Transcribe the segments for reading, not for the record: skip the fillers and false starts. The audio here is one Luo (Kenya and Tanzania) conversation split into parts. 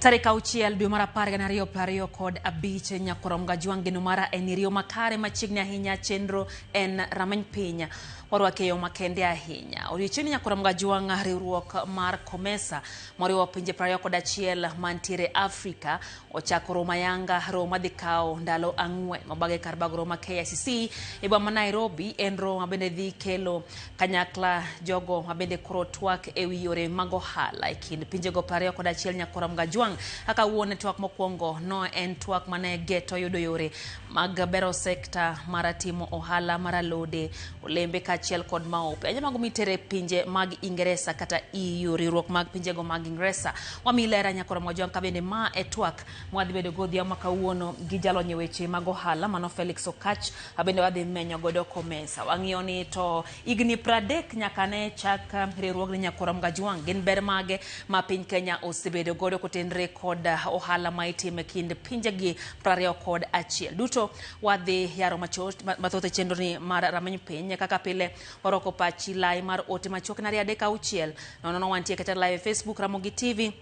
Tarik 6 dwe mar 10 2025 nyakorom Gajwang' geno mara en iriyo makare machiegni ahinya chenro en rameny piny warwake yo makende ahinya. Odiochieng'ni nyakorom Gajwang' riwruok mar COMESA moriwo pinje 21 mantiere Afrika ochako romo ayanga romo madhi kawo ndalo 4 mobage kar bago romo ma KICC e boma ma Nairobi. En romo mabende dhi kelo kanyakla jogo mabende koro twak ewi yore mag ohala e kind pinjego 21 nyakorom Gajwang'. Kaka wuon twak mokwongo no en twak mane geto yudo yore mag bero sekta mar timo ohala mar alode, olembe kaachiel kod maope. Ahinya mago mitere pinje mag Ingeresa kata EU, riwruok mag pinjego mag Ingeresa. Wamiyi ler nyakorom Gajwang' ka bende ma e twak mwadhi bedo go odhiambo ma kawuono gi jalony e weche mag ohala mano Felix Okach bende wadhi menyo godo COMESA. Wang'iyo ni to higni 30 nyaka ne chak riwruogni nyakorom Gajwang' gin ber mage ma piny Kenya osebedo godo kotenre kod ohala ma itimo e kind pinjegi 21. Duto wadhi yaro mathoth e chenro ni mar rameny piny kaka pile warwako pachi lai mar ote machuok 236 nono wantie kata live e Facebook Ramogi TV,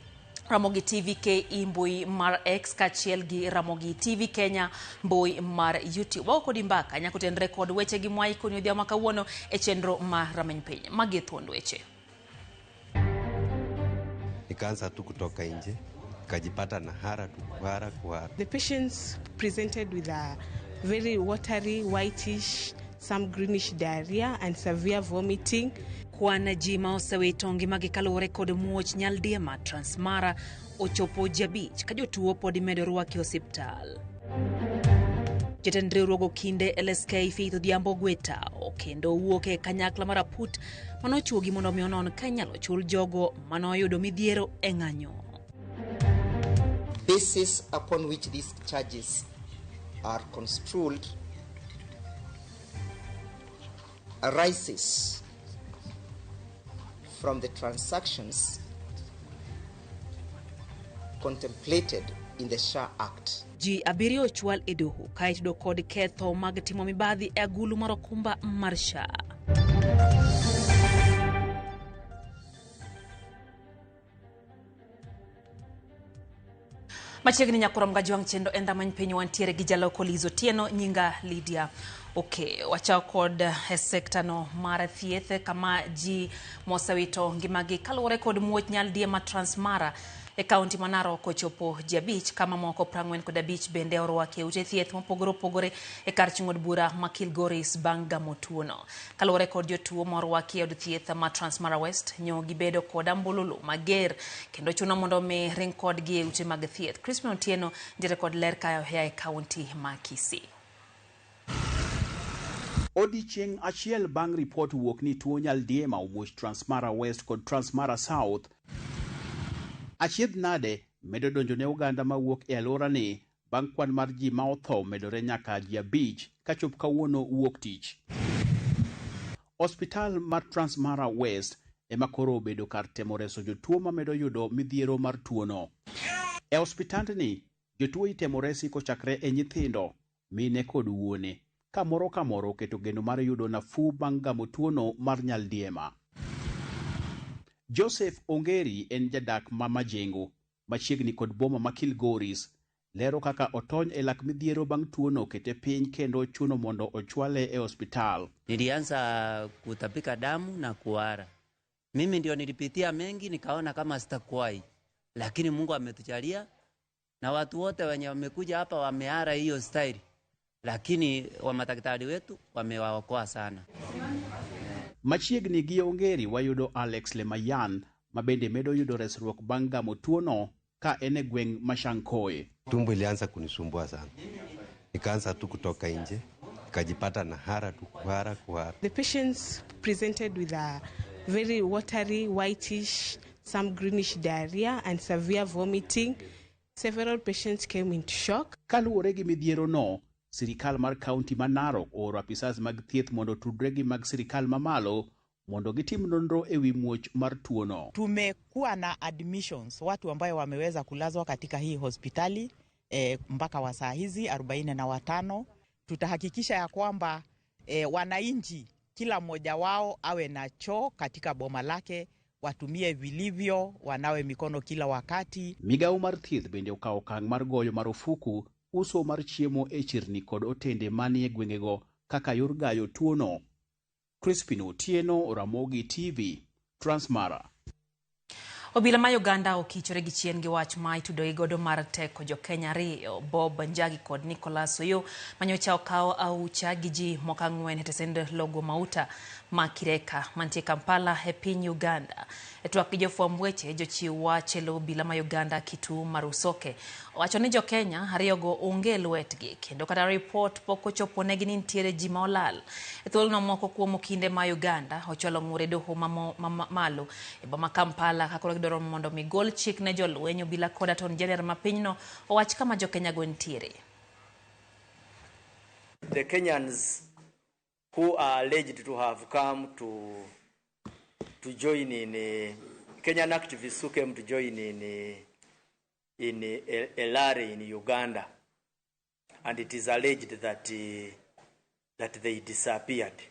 Ramogi TV KE mbui mar X kaachiel gi Ramogi TV Kenya mbui mar YouTube. Wago kodi mbaka nyaka otenre kod weche gi mwaikoni odhiambo ma kawuono e chenro mar rameny piny. Magi thuond weche. Nikaanza tu kutoka nje, nikajipata nahara tu, kuhara kuhara. The patients presented with a very watery, whitish, some greenish diarrhea and severe vomiting. Kwan ji ma osewito ngimagi kaluwore kod muoch nyaldiema Transmara ochopo ji 5 ka jotuo pod imedo rwaki e osiptal. Jatend riwruog okinde LSK Faith Odhiambo Gwetao kendo wuok e kanyakla mar aput manochuogi mondo mi onon ka inyalo chul jogo manoyudo midhiero e ng'anyo. Basis upon which these charges are construed arises from the transactions contemplated in the SHA Act. Ji 7 ochwal e doho ka itudo kod ketho mag timo mibadhi e agulu mar okumba mar SHA. Machiegni nyakorom Gajwang' chenro en rameny piny wantiere gi jaloko Liz Otieno nyinga Lydia. Okay, wachako kod e sekta no mar thieth kama ji mosewito ngimagi kaluwore kod muoch nyaldiema Transmara e kaunti ma Narok ochopo ji 5 kama moko 45 bende orwaki e ute thieth mopogore opogore e kar chung' od bura ma Kilgoris bang' gamo tuono. Kaluwore kod jotuo morwaki e od thieth ma Transmara West, nyo gibedo kod ambululu mager kendo chuno mondo mi ring kodgi e ute mag thieth. Crispin Otieno nitiere kod ler ka oa e kaunti ma Kisii. Odiechieng' achiel bang' ripot wuok ni tuo nyaldiema omuoch Transmara West kod Transmara South. Achiedh nade medo donjo ne oganda mawuok e alworani bang' kwan mar ji ma otho medore nyaka ji 5 kachop kawuono wuok tich. Osiptal mar Transmara West ema koro obedo kar temo reso jotuo mamedo yudo midhiero mar tuono. E osiptandni, jotuo itemo resi kochakre e nyithindo, mine kod wuone, ka moro ka moro oketo geno mar yudo nafuu bang' gamo tuono mar nyaldiema. Joseph Ongeri en jadak ma Majengo, machiegni kod boma ma Kilgoris, lero kaka otony e lak midhiero bang' tuono kete piny kendo chuno mondo ochwale e osiptal. Nilianza kutapika damu na kuhara. Mimi ndio nilipitia mengi, nikaona kama sitakuwahi, lakini Mungu ametujalia na watu wote wenye wamekuja hapa wamehara hiyo style, lakini wa madaktari wetu wamewaokoa sana. Machiegni gi Ongeri wayudo Alex Lemayan ma bende medo yudo resruok bang' gamo tuono ka en e gweng' ma Shankoe. Tumbo ilianza kunisumbua sana, nikaanza tu kutoka nje, nikajipata nahara tu, kuhara kuhara. The patients presented with a very watery, whitish, some greenish diarrhea and severe vomiting. Several patients came into shock. Kaluwore gi midhiero no, sirikal mar kaunti ma Narok ooro apisas mag thieth mondo otudre gi mag sirikal mamalo mondo gitim nonro ewi muoch mar tuono. Tumekuwa na admissions, watu ambayo wameweza kulazwa katika hii hospitali mpaka wa saa hizi 45. Tutahakikisha ya kwamba wananchi kila mmoja wao awe na choo katika boma lake. watumie vilivyo, wanawe mikono kila wakati. Migawo mar thieth bende okawo okang' mar goyo marufuku uso mar chiemo e chirni kod otende manie gwengego kaka yor gayo tuono. Crispin Otieno, Ramogi TV, Transmara. Obila ma Uganda okichore gi chien gi wach ma itudogi godo mar teko jokenya ariyo Bob Njagi kod Nicholas Oyo manyocha okaw aucha gi ji moko ang'wen e tesend Logo Mauta ma Kireka mantie Kampala e piny Uganda. E twak gi jofwamb weche, jochiw wach e lo obila ma Uganda Kitu Marusoke owacho ni jokenya ariyogo onge e lwetgi kendo kata ripot pok ochoponegi ni nitiere ji ma olal. E thuolono moko kuom okinde ma Uganda ochwalo ng'ur e doho malo e boma Kampala ka koro gidwaro mondo mi gol chik ne jolweny obila kod Attorney General ma pinyno owach kama jokenya go nitiere. The Kenyans who are alleged to have come to join in Kenyan activists who came to join in a rally in Uganda, and it is alleged that they disappeared.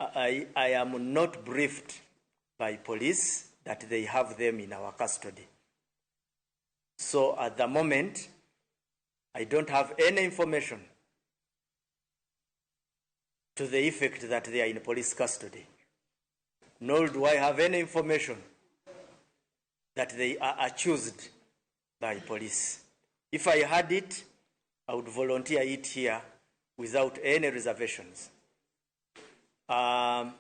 I am not briefed by police that they have them in our custody. So at the moment, I don't have any information to the effect that they are in police custody. Nor do I have any information that they are accused by police. If I had it, I would volunteer it here without any reservations. I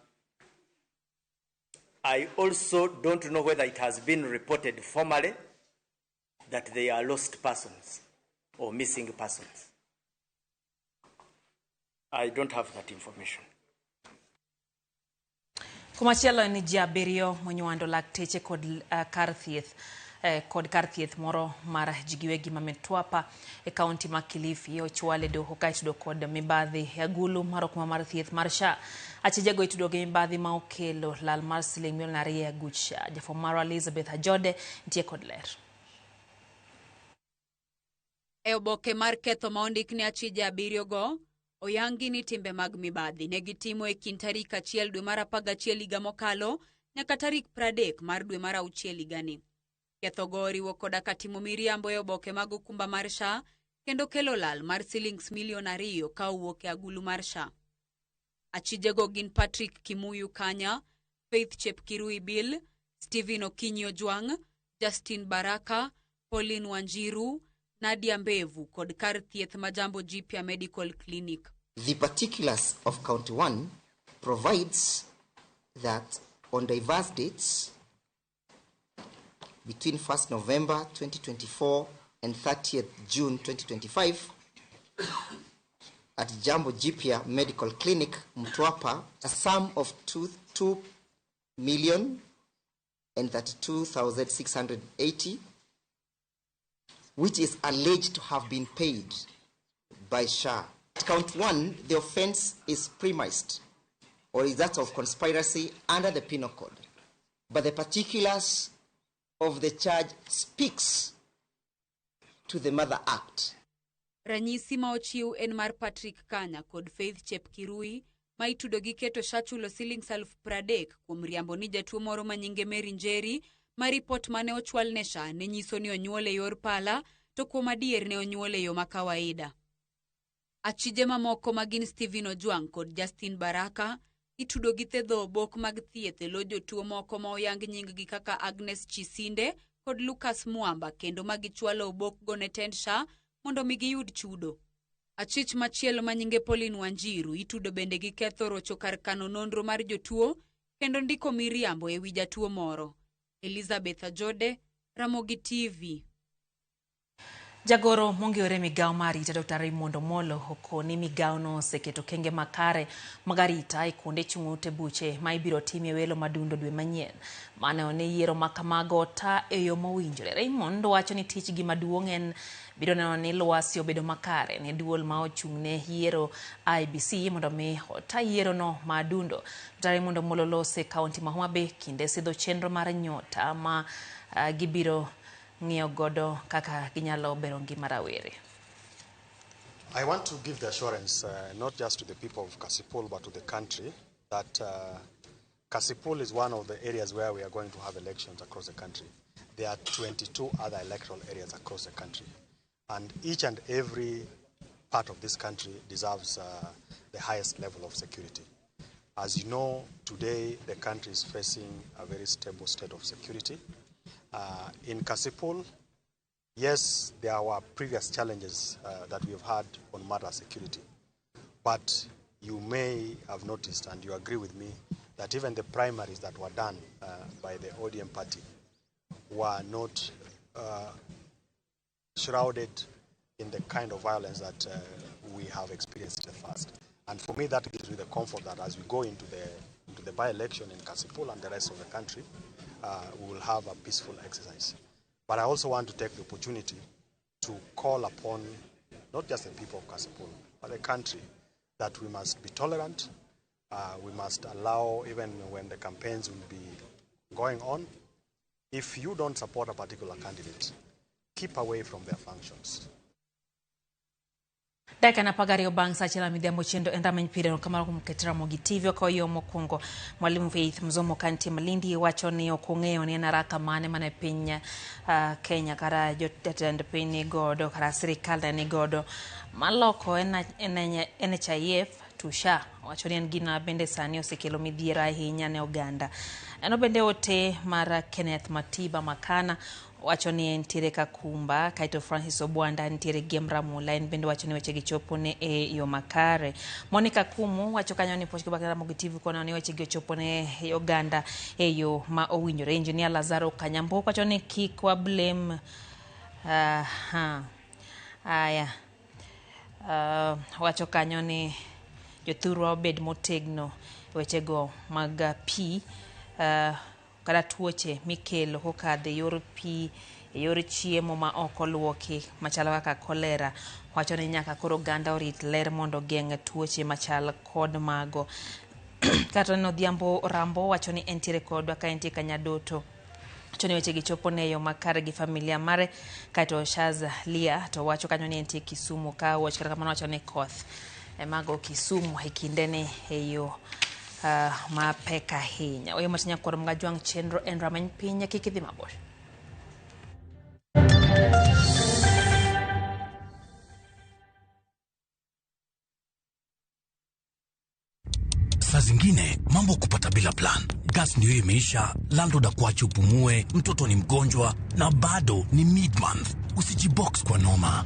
also don't know whether it has been reported formally that they are lost persons or missing persons. I don't have that information. Kumachielo en ni ji abiriyo monywando lakteche kod kar thieth kod kar thieth moro mar ji giwegi ma Mtwapa e kaunti ma Kilifi ochwal e doho ka itudo kod mibadhi e agulu mar okumba mar thieth mar SHA. Achijego itudo gi mibadhi ma okelo lal mar siling milion ariyo e aguch SHA. Jafwambo marwa Elizabeth Ajode nitie kod ler. E oboke mar ketho ma ondik ne achije abiriyo go, oyangi ni timbe mag mibadhi ne gitimo e kind tarik 1 dwe mar 11 higa mokalo nyaka tarik 30 mar dwe mar auchiel higani. Kethogo oriwo koda ka timo miriambo e oboke mag okumba mar SHA kendo kelo lal mar silings milion 2 ka owuok e agulu mar SHA. Achijego gin Patrick Kimuyu Kanya, Faith Chepkirui Bill, Stephen Okinyi Ojwang', Justin Baraka, Pauline Wanjiru, Nadia Mbevu kod kar thieth ma Jambo Jipya Medical Clinic. The particulars of count 1 provides that on diverse dates between 1st November 2024 and 30th June 2025 at Jambo Jipya Medical Clinic, Mtwapa, a sum of 2,032,680, which is alleged to have been paid by SHA. At count 1, the offense is premised or is that of conspiracy under the Penal Code. But the particulars of the charge speaks to the Mother Act. Ranyisi ma ochiw en mar Patrick Kanya kod Faith Chepkirui ma itudo gi keto SHA chulo silings 30,000 kuom riambo ni jatuo moro ma nyinge Mary Njeri ma ripot mane ochwal ne SHA ne nyiso ni onyuol e yor pala to kuom adier ne onyuol e yo ma kawaida. Achije mamoko ma gin Stephen Ojwang' kod Justin Baraka itudo gi thedho obok mag thieth e lo jotuo moko ma oyang nying-gi kaka Agnes Chisinde kod Lucas Mwamba kendo ma gichwalo obokgo ne tend SHA mondo mi giyud chudo. Achich machielo ma nyinge Pauline Wanjiru itudo bende gi ketho rocho kar kano nonro mar jotuo kendo ndiko miriambo e wi jatuo moro. Elizabeth Ajode, Ramogi TV. Jagoro mong'ere migawo mar arita Dr. Raymond Omolo okoni migawono oseketo okenge makare mag arita e kuonde chung' ute buche ma ibiro timie welo madundo dwe manyien. Mano ne yiero ma kamago ta e yo mowinjore. Raymond wacho ni tich gi maduong' en biro neno ni lwasi obedo makare ne duol ma ochung' ne yiero IEBC mondo mi ota yiero no ma adundo. Dr. Raymond Omolo lose e kaunti ma Homa Bay kinde sidho chenro mar nyota ma gibiro ng'iyo godo kaka ginyalo bero ngima rawere. I want to give the assurance not just to the people of Kasipul but to the country that Kasipul is one of the areas where we are going to have elections across the country. There are 22 other electoral areas across the country. And each and every part of this country deserves the highest level of security. As you know, today the country is facing a very stable state of security. In Kasipul, yes, there were previous challenges that we have had on matter security. But you may have noticed, and you agree with me, that even the primaries that were done by the ODM party were not shrouded in the kind of violence that we have experienced in the past. And for me, that gives me the comfort that as we go into the by-election in Kasipul and the rest of the country, we will have a peaceful exercise. But I also want to take the opportunity to call upon not just the people of Kasipul, but the country, that we must be tolerant. We must allow, even when the campaigns will be going on, if you don't support a particular candidate, keep away from their functions. Dakika na pagari obang sa achiel midhiambo chendo en rameny pire kamano kuom ket Ramogi TV ko yo mokwongo. Mwalimu Faith Mzomo kantie Malindi wacho ni ok ong'eyo ni en araka mane mane piny Kenya kata jotend piny ni godo kata sirikal ne ni godo maloko NHIF to SHA. Wacho ni en gina bende sani osekelo midhiero ahinya ne oganda. En bende ote mar Kenneth Matiba Makana wacho ni entiere Kakumba, kaeto Francis Obwanda nitiere Gem Ramula, en bende wacho ni weche gi chopo ne e yo makare. Monica Kumu wacho kanyo ni puoch Kibaki Ramogi TV kono ni weche gi ochopo ne oganda e yo ma owinjore. Engineer Lazaro Kanyambo wacho ni kik wa blame aya wacho kanyo ni jothurwa obed motegno wechego mag pi kata tuoche mikelo kokadho e yor pi, e yor chiemo ma ok oluoki machalo kaka kolera. Wacho ni nyaka koro oganda orit ler mondo ogeng' tuoche machal kod mago. Kata neno Odhiambo Rambo wacho ni entiere kodwa ka entie Kanyadoto. Wacho ni weche gi chopo ne yo makare gi familia mare. Kaeto Shaz Lia to wacho kanyo ni entie Kisumu ka wach kata kamano wacho ni koth emago Kisumu e kindeni e yo mapek ahinya. Oyo matinya kod Mgajwang' chenro en rameny piny kik idhi mabor. Saa zingine mambo kupata bila plan. Gas ndio imeisha, landlord akuache upumue, mtoto ni mgonjwa na bado ni mid-month. Usijibox kwa noma.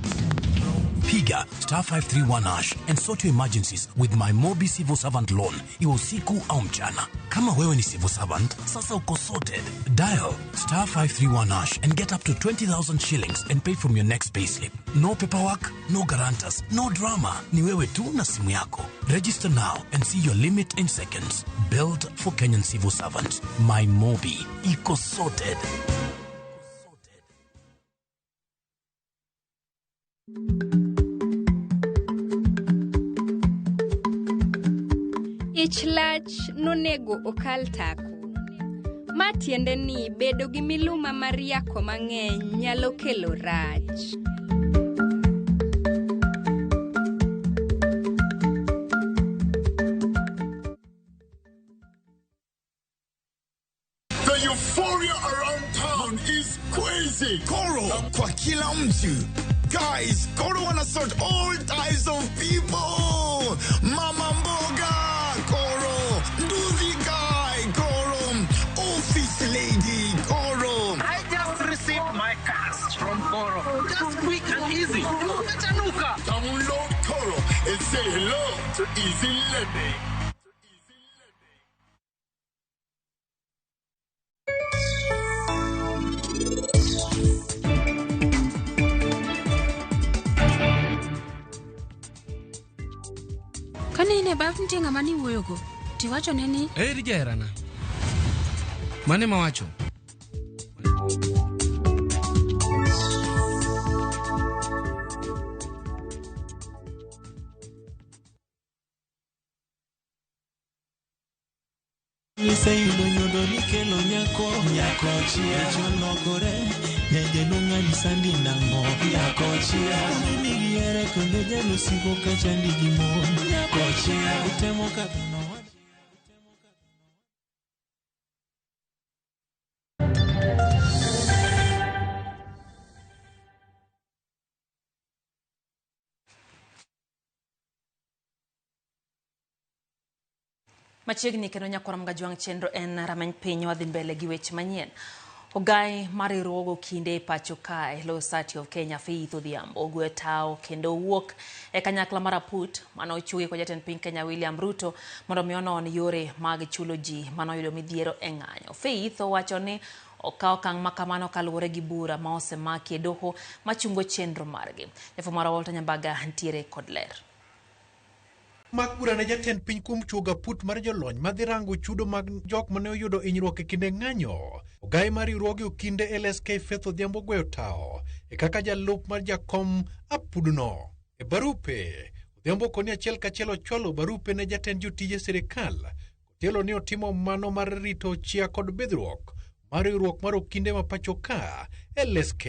Piga star 531 hash and sort your emergencies with my Mobi Civil Servant Loan, iwe usiku au mchana. Kama wewe ni civil servant, sasa uko sorted. Dial star 531 hash and get up to 20,000 shillings and pay from your next payslip. No paperwork, no guarantors, no drama. Ni wewe tu na simu yako. Register now and see your limit in seconds. Built for Kenyan civil servants. My Mobi. Iko sorted. Ich lach nonego okal tako. Ma tiende ni bedo gi miluma mar yako mang'eny nyalo kelo rach. The euphoria around town is crazy. Koro kwa kila mtu. Guys, Koro wanna sort all types of people. Mama mboga, Koro. Nduthi guy, Koro. Office lady, Koro. I just received my cash from Koro. Just quick and easy. Download Koro and say hello to easy lending. Kane in e baf nitie ng'ama niwuoyogo, tiwachone ni Eri jaherana. Mane mawacho? Iseyudo nyodo nikelo nyako nyako chia cholokore nyajelo ng'ani sandi nang'o nyako chia nigihere kendo jalosiko kachandi gi mon nyako chia utemo kadho. Machiegni kendo nyakwar Mgajwang' chenro en rameny piny wadhi mbele gi weche manyien. Ogai mar riwruogo kinde e pacho kae Law Society of Kenya Faith Odhiambo ogweyo tawo kendo owuok e kanyakla mar aput mane ochugi kod jatend piny Kenya William Ruto mondo mi onon yore mag chulo ji mane oyudo midhiero e ng'anyo. Faith owacho ni okawo okang' ma kamano kaluwore gi bura ma osemaki e doho machungo chenro margi. Jafwambo marwa Walter Nyambaga ntiere kod ler. Mak bura ne jatend piny kuom chuogo aput mar jolony madhi rango chudo mag jok mane oyudo hinyruok e kinde ng'anyo. Ogai mar riwruoge okinde LSK Faith Odhiambo ogweyo tawo e kaka jalup mar jakom apudno. E barupe, Odhiambo koni achiel kachiel ochwalo barupe ne jatend jotije sirikal kotielo ni otimo mano mar rito chia kod bidhruok mar riwruok mar okinde ma pacho ka LSK.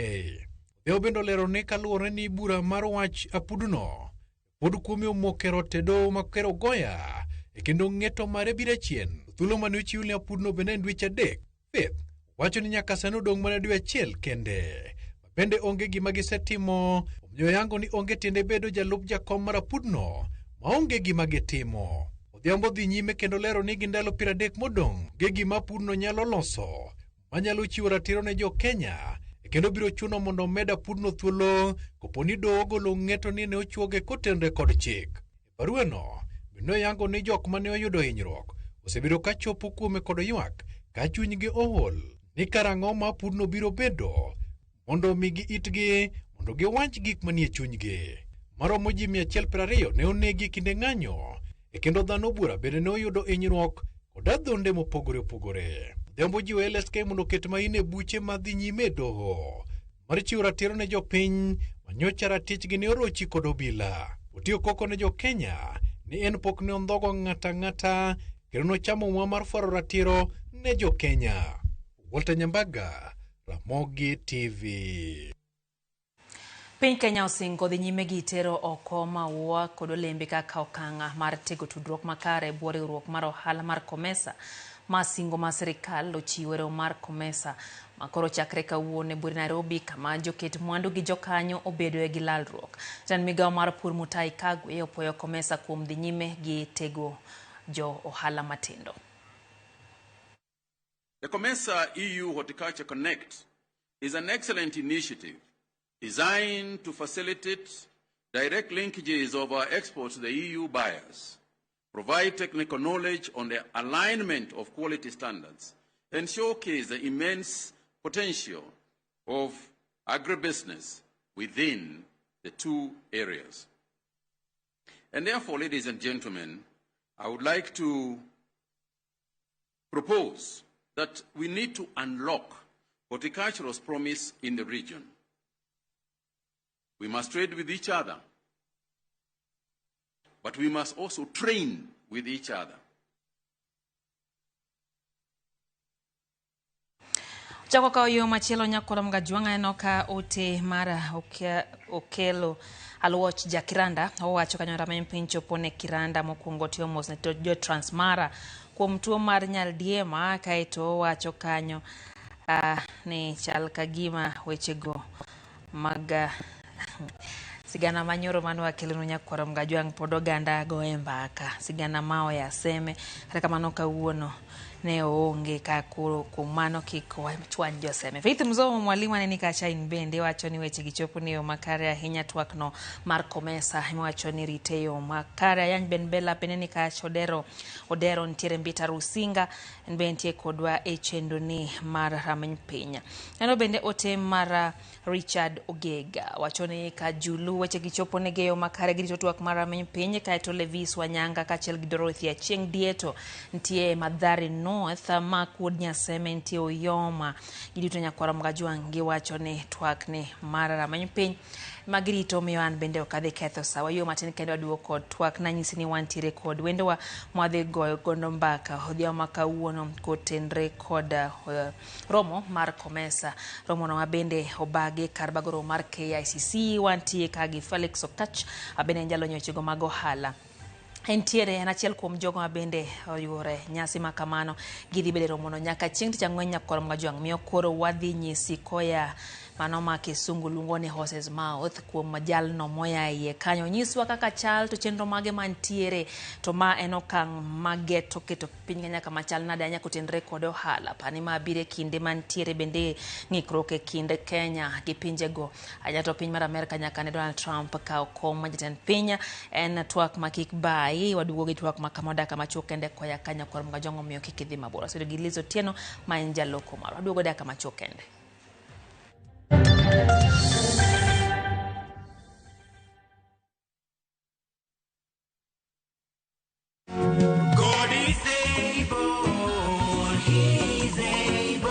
Odhiambo bende olero ni kaluwore ni bura mar wach apudno pod kuome omokero tedo makero goya e kendo ng'eto mare biro achien. Thuolo mane ochiw ne apudno bende en dweche adek. Faith wacho ni nyaka sani odong' mana dwe achiel kende. Ma bende onge gima gisetimo, omiyo yango ni onge tiende bedo jalup jakom mar apudno maonge gima gitimo. Odhiambo dhi nyime kendo lero ni gi ndalo 30 modong' onge gima apudno nyalo loso manyalo chiwo ratiro ne jo Kenya e kendo biro chuno mondo omed apudno thuolo kopo ni doho ogolo ng'eto ni ne ochuoge kotenre kod chik. E baruano bende oyango ni jok mane oyudo hinyruok osebedo ka chopo kuome kod ywak ka chunygi ool ni karang'o ma apudno biro bedo mondo omigi itgi mondo giwach gik manie chunygi. Maromo ji 120 ne onegi e kinde ng'anyo e kendo dhano buora bende ne oyudo hinyruok kod adhonde mopogore opogore. Odhiambo jiwo LSK mondo oket maino e buche madhi nyime e doho mar chiwo ratiro ne jopiny manyocha ratichgi ne orochi kod obila. Otiyo koko ne jo Kenya ni en pok ne ondhogo ng'ata ang'ata kendo nochamo mwa mar fwaro ratiro ne jo Kenya. Walter Nyambaga, Ramogi TV. Piny Kenya osingo dhi nyime gi tero oko maua kod olembe kaka okang' mar tego tudruok makare e bwo riwruok mar ohala mar COMESA. Ma singo ma sirikal ochiwo e romo mar COMESA ma koro chakre kawuono e bwere Nairobi kama joket mwandu gi jokanyo obedoe gi lalruok. Jatend migawo mar pur Mutahi Kagwe opuoyo COMESA kuom dhi nyime gi tego jo ohala matindo. The COMESA EU Horticulture Connect is an excellent initiative designed to facilitate direct linkages of our exports to the EU buyers, provide technical knowledge on the alignment of quality standards, and showcase the immense potential of agribusiness within the two areas. And therefore, ladies and gentlemen, I would like to propose that we need to unlock horticultural's promise in the region. We must trade with each other, but we must also train with each other. Chako kawo yo machielo nyakwar Mgajwang' aneno ka ote mar Okelo Aluoch ja Kiranda owacho kanyo rameny piny chopo ne Kiranda mokwongo tiyo mos ne jo Transmara kuom tuo mar nyaldiema kaeto owacho kanyo ni chal ka gima wechego mag sigana manyoro mane wakelonu nyakwar Mgajwang' pod oganda goye mbaka sigana ma oya seme kata kamano kawuono ne oonge ka koro kuom mano kik wachwany joseme. Faith Mzomo mwalimu aneni kacha in bende wacho ni weche gi chopo ni yo makare ahinya twak no mar COMESA iwacho ni rite yo makare. Ayany Ben Bella bende ni kacha Odero nitiere Mbita Rusinga en be nitie kodwa e chenro ni mar rameny piny. Neno bende ote mar Richard Ogega wacho ni ka Julu weche gi chopo ne geyo makare girito twak mar rameny piny kaeto Levis Wanyanga kaachiel gi Dorothy Achieng' Dieto nitie Mathare North Mark Wuod Nyaseme nitie Uyoma giduto nyakwar Mgajwang' giwacho ni twak ni mar rameny piny magirito miyo an bende ok adhi ketho sawa yo matin kendo aduogo kod twak nanyisi ni wantiere kod wendowa mwadhi goyo gondo mbaka odhiambo ma kawuono kotenre kod romo mar COMESA romono ma bende obagi kar bago romo mar KICC wantie ka gi Felix Okatch bende en jalony wechego mag ohala. Entiere en achiel kuom jogo ma bende oyuore nyasi ma kamano gidhi bedo e romono nyaka chieng' tich ang'wen nyakwar Mgajwang' miyo koro wadhi nyisi koya Mano ma kisungu luongo ni horse's mouth kuom jalno moya iye kanyo. Nyiswa kaka chal to chenro mage mantiere to ma en okang' mageto keto piny Kenya kama chal nade ahinya kotenore kod ohala. Pani ma biro e kinde mantiere bende ng'ikruok e kind Kenya gi pinjego. Ahinya to piny mar Amerka nyaka ne Donald Trump kaw kom ma jatend piny en twak ma kik bayi waduogo gi twak ma kama dakika machuok kende koya ka nyakwar Mgajwang' omiyo kik idhi mabor. Wasebedo gi Liz Otieno ma en jaloko marwa. Waduogo dakika machuok kende. God is able, He's able.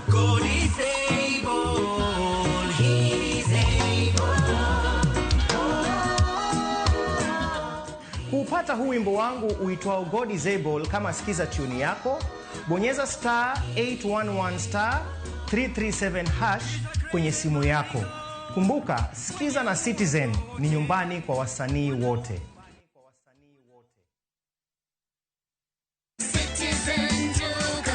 God is able, He's able. Kuupata huu wimbo wangu uitwao God is Able, kama sikiza tuni yako, bonyeza star 811 star 337 hash kwenye simu yako. Kumbuka, Sikiza na Citizen ni nyumbani kwa wasanii wote. Citizen Duka, the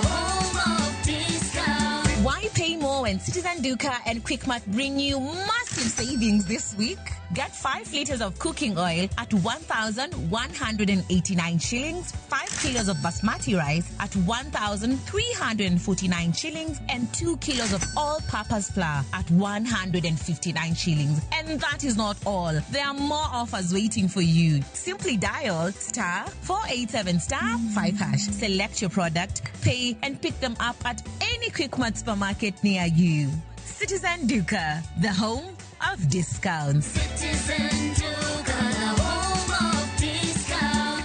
home of discount. Why pay more when Citizen Duka and Quickmart bring you massive savings this week? Get 5 liters of cooking oil at 1,189 shillings, 5 kilos of basmati rice at 1,349 shillings, and 2 kilos of all purpose flour at 159 shillings. And that is not all. There are more offers waiting for you. Simply dial star 487 star 5 hash. Select your product, pay, and pick them up at any Quickmart supermarket near you. Citizen Duka, the home of discounts. Citizen Duka, the home of discount.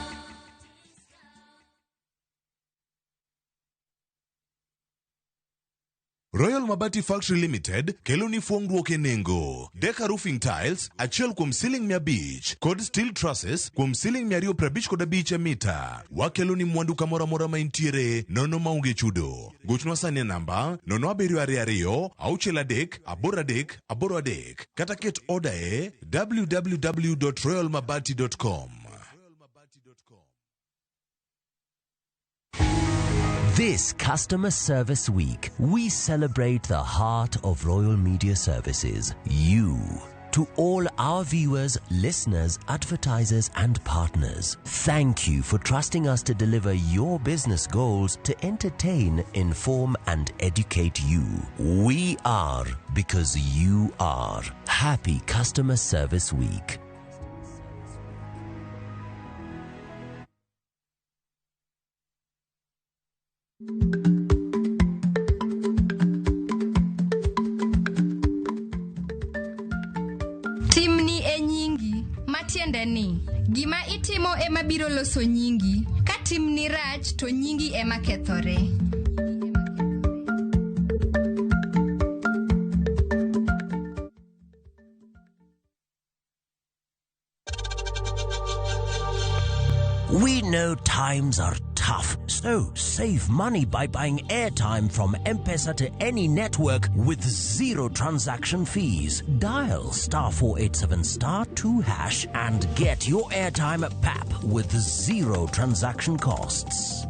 Royal Mabati Factory Limited kelo ni fuongruok e nengo. Deka Roofing Tiles achiel kuom siling 500 kod steel trusses kuom siling 255 e mita. Wakelo ni mwandu kamoro amora ma intiere nono maonge chudo. Gochnwa sani e namba 0722 63 83 83 kata ket oda e www.royalmabati.com. This Customer Service Week, we celebrate the heart of Royal Media Services, you. To all our viewers, listeners, advertisers, and partners, thank you for trusting us to deliver your business goals to entertain, inform, and educate you. We are because you are. Happy Customer Service Week. Timni e nyingi, matiende ni gima itimo ema biro loso nyingi. Ka timni rach to nyingi ema kethore. We know times are tough, so save money by buying airtime from M-Pesa to any network with zero transaction fees. Dial star 487 star 2 hash and get your airtime at PAP with zero transaction costs.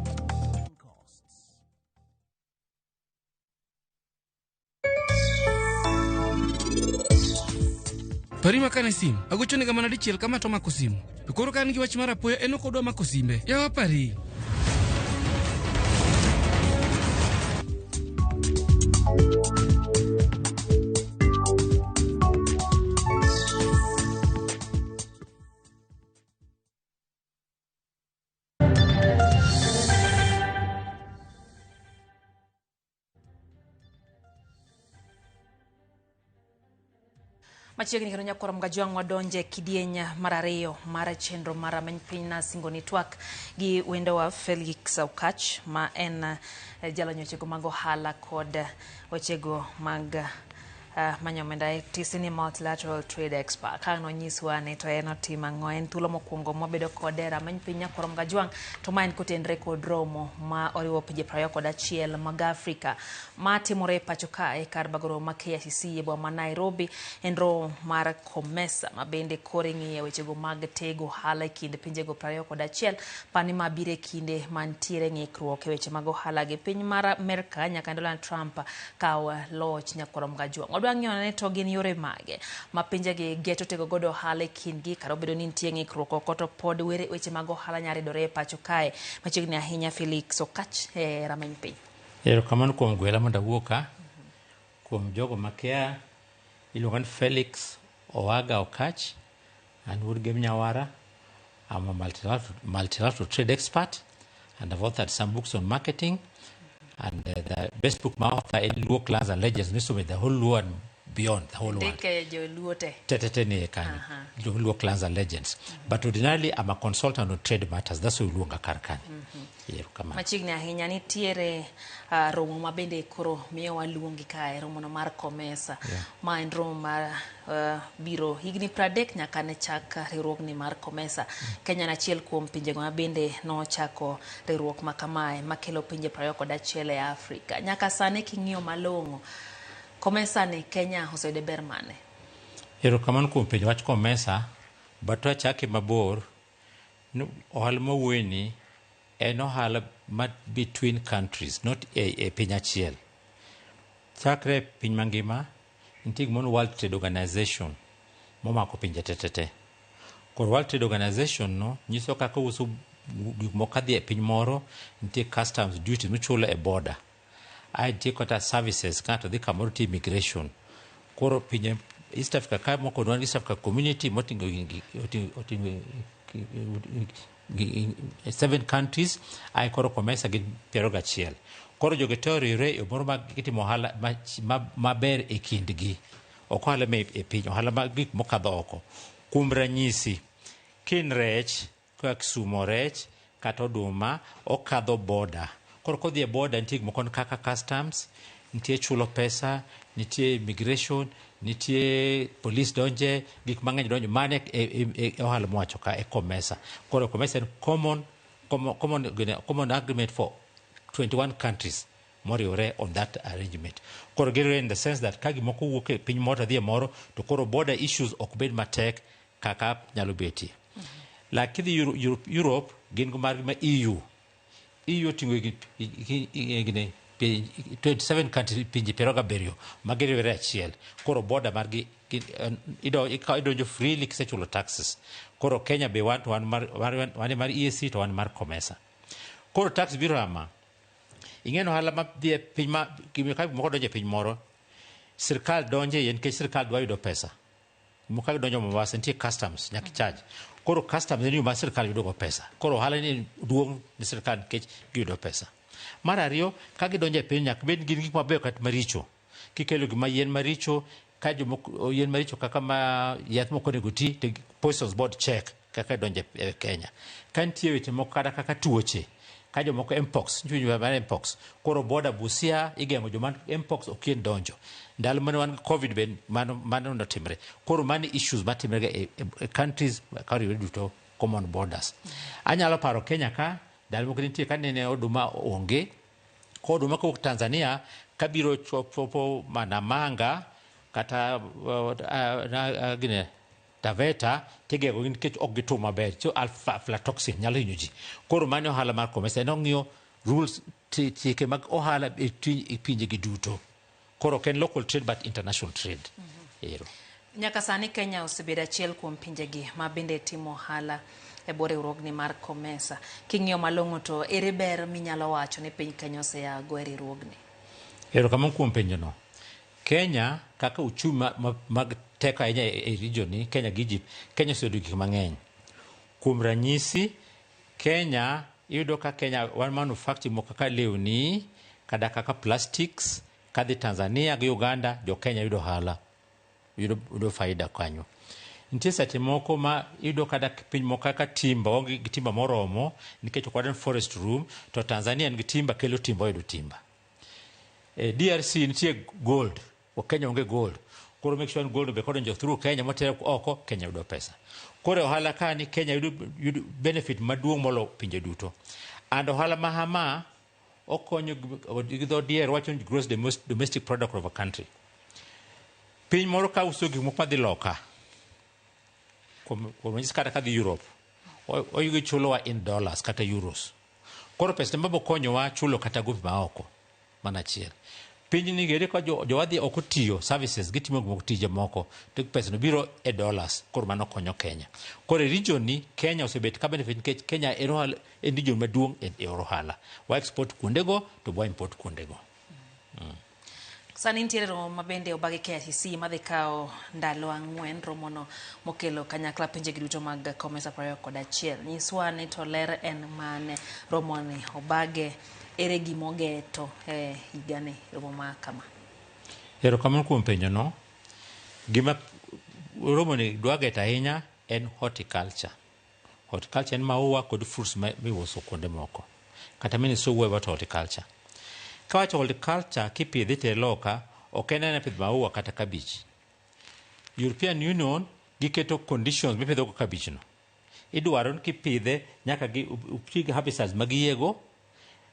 Pari makane simu agochonega mana dichiel kama to mako simu to koro ka an gi wach mar apoya en ok odwa mako simbe yawa pari Machiegni kendo nyakwar Mgajwang' wadonje kidieny mar ariyo mar chenro mar Rameny Piny nasingo ni twak gi wendowa Felix Okach ma en jalony wechego mag ohala kod wechego mag Manyo omenda e TC ni Multilateral Trade Expo. Ka nonyiswa ni to en otimo ang'o, en thuolo mokwongo mwabedo kode e rameny piny Nyakorom Gajwang', to ma en kotenre kod romo ma oriwo pinje 21 mag Afrika ma timore e pacho kae kar bago romo ma KICC e boma ma Nairobi. En romo mar COMESA ma bende koro ing'iye wechego mag tego ohala e kind pinjego 21, pani ma biro e kinde mantiere ng'ikruok e weche mag ohala gi piny mar Amerka nyaka Donald Trump kaw loch. Nyakorom Gajwang', wadwa ng'iyo ne to gin yore mage ma pinjegi geto tego godo ohala e kindgi, kata obedo ni nitie ng'ikruok oko to pod weche mag ohala nyalo ridore e pacho kae. Machiegni ahinya Felix Okach e rameny piny. Erokamano kuom gwela mondo awuo ka. Kuom jogo makia, iluonga ni Felix Owaga Okach, an wuod Gem Nyawara. I'm a multilateral trade expert and I've authored some books on marketing. And the best book my author in Luo Clans and Legends, misomo the whole Luo and beyond the whole world. Ndike joluo te. Te te te ni e kanyo. Luo Clans and Legends. But ordinarily I'm a consultant on trade matters. That's why iluonga kar kanyo. Erokamano. Machiegni ahinya nitiere romo ma bende koro miyo waluongi kae, romono mar COMESA. Ma en romo mar biro higni 30 nyaka ne chak riwruogni mar COMESA. Kenya en achiel kuom pinjego ma bende nochako riwruok ma kamae makelo pinje 21 e Afrika. Nyaka sani king'iyo malong'o, COMESA ni Kenya oseyude ber mane? Erokamano kuom penjo wach COMESA, but wachake mabor, no, ohala mawuoyeni en ohala ma between countries, not e piny achiel. Chakre e piny mangima, nitie gimoro ni World Trade Organization momako pinje te te te. Koro World Trade Organization no nyiso kaka uso gik moko kadhi e piny moro, nitie customs duty michulo e border. Ae nitie kata services, ka ng'ato dhi kamoro nitie immigration. Koro pinje East Africa ka moko wan East Africa Community moting'o 7 countries, ae koro COMESA gin 21. Koro jogi te oriwre e moro ma gitimo ohala maber e kindgi. Ok ohala ma e piny, ohala mag gik mokadho oko. Kuom ranyisi, kin rech, kaka Kisumo rech, kata oduma, okadho border. Koro kodhi e border nitie gik moko kaka customs, nitie chulo pesa, nitie immigration, nitie police donje, gik mang'eny donjo. Mano e ohala mwacho ka e COMESA. Koro COMESA en common agreement for 21 countries moriwore on that arrangement. Koro giriwore in the sense that ka gimoko wuok e piny moro to dhi e moro, to koro border issues ok bed matek kaka nyalo betie. Like kidhi Europe, gin go margi ma EU. EU oting'o 27 countries, pinje 27 ma giriwore achiel. Koro border margi idonjo freely kisechulo taxes. Koro Kenya be wan to wan mar EAC to wan mar COMESA. Koro tax biro ama. Ing'e ni ohala ma dhi e piny ma ka gimoko donjo e piny moro, sirkal donjo e iye nikech sirkal dwa yudo pesa. Gimoko ka donjo Mombasa nitie customs nyaka charge. Koro customs en yo ma sirkal yudo go pesa. Koro ohala ni duong' ne sirkal nikech giyudo pesa. Mar ariyo, ka gidonjo e piny nyaka bed gin gik mabeyo kata maricho. Kikelo gima yien maricho, ka jomoko yien maricho kaka ma yath moko onego ti, to Poisons Board check kaka donjo e Kenya. Ka nitie weche moko kata kaka tuoche, ka jomoko mpox, nitie mar mpox. Koro border Busia igeng'o joma mpox ok yien donjo. Ndalo mane wan gi COVID be mano notimre. Koro mano issues matimre e countries kariwore duto common borders. Anyalo paro Kenya ka ndalo moko nitie ka nene oduma onge, ko oduma kowuok Tanzania kabiro chopo Namanga kata gine Taveta tigeng'o gi nikech ok gituo maber. So aflatoxin nyalo hinyo ji. Koro mano ohala mar COMESA en ong'iyo rules, chike mag ohala e pinje gi duto. Koro ok en local trade but international trade. Ero. Nyaka sani Kenya osebedo achiel kuom pinjegi ma bende timo ohala e bwo riwruogni mar COMESA. King'iyo malong'o to ere ber minyalo wacho ni piny Kenya oseyago e riwruogni? Erokamano kuom penjono. Kenya kaka uchumi mag teko ahinya e region ni, Kenya gi Egypt, Kenya oseyudo gik mang'eny. Kuom ranyisi, Kenya iyudo ka Kenya wan manufacturing moko kaka lewni, kata kaka plastics, kadhi Tanzania gi Uganda, jo Kenya yudo ohala, yudo faida kanyo. Nitie seche moko ma iyudo kata piny moko kaka timber, waonge gi timber moromo nikech ok wadwar forest room, to Tanzania nigi timber, kelo timber, wayudo timber. E DRC nitie gold, Kenya onge gold. Koro make sure ni gold be kodonjo through Kenya motero oko, Kenya yudo pesa. Koro e ohala kani Kenya yudo benefit maduong' molo pinje duto. And ohala ma hama okonyo gi dho dier wacho ni gross domestic product of a country. Piny moro ka uso gik moko madhi loka, kuom ranyisi kata kadhi Europe, oyudo chulowa in dollars kata euros. Koro pesa mabo konyowa chulo kata gope ma oko mana achiel. Piny ni gere ka jowadhi oko tiyo services gitimo gik moko tije moko to pesa no biro e dollars, koro mano konyo Kenya. Koro e region ni Kenya osebet ka benefit nikech Kenya en ohala, en region maduong' e yor ohala. Wa export kuondego to wa import kuondego. Sani nitiere romo ma bende obagi KICC madhi kawo ndalo 4, romono mokelo kanyakla pinjegi duto mag COMESA 21. Nyiswa ni to ler en mane romoni obage, ere gimogeto e higani romo ma kama? Erokamano kuom penjo no. Gima romoni dwa geto ahinya en horticulture. Horticulture en maua kod fruits miuso kuonde moko. Kata ministry wuoyo about horticulture. Kawacho horticulture kipidhe itere loka, ok en aena pidh maua kata cabbage. European Union giketo conditions mipidho go cabbage no. Idwaro ni kipidhe nyaka uti gi herbicides magiyiego,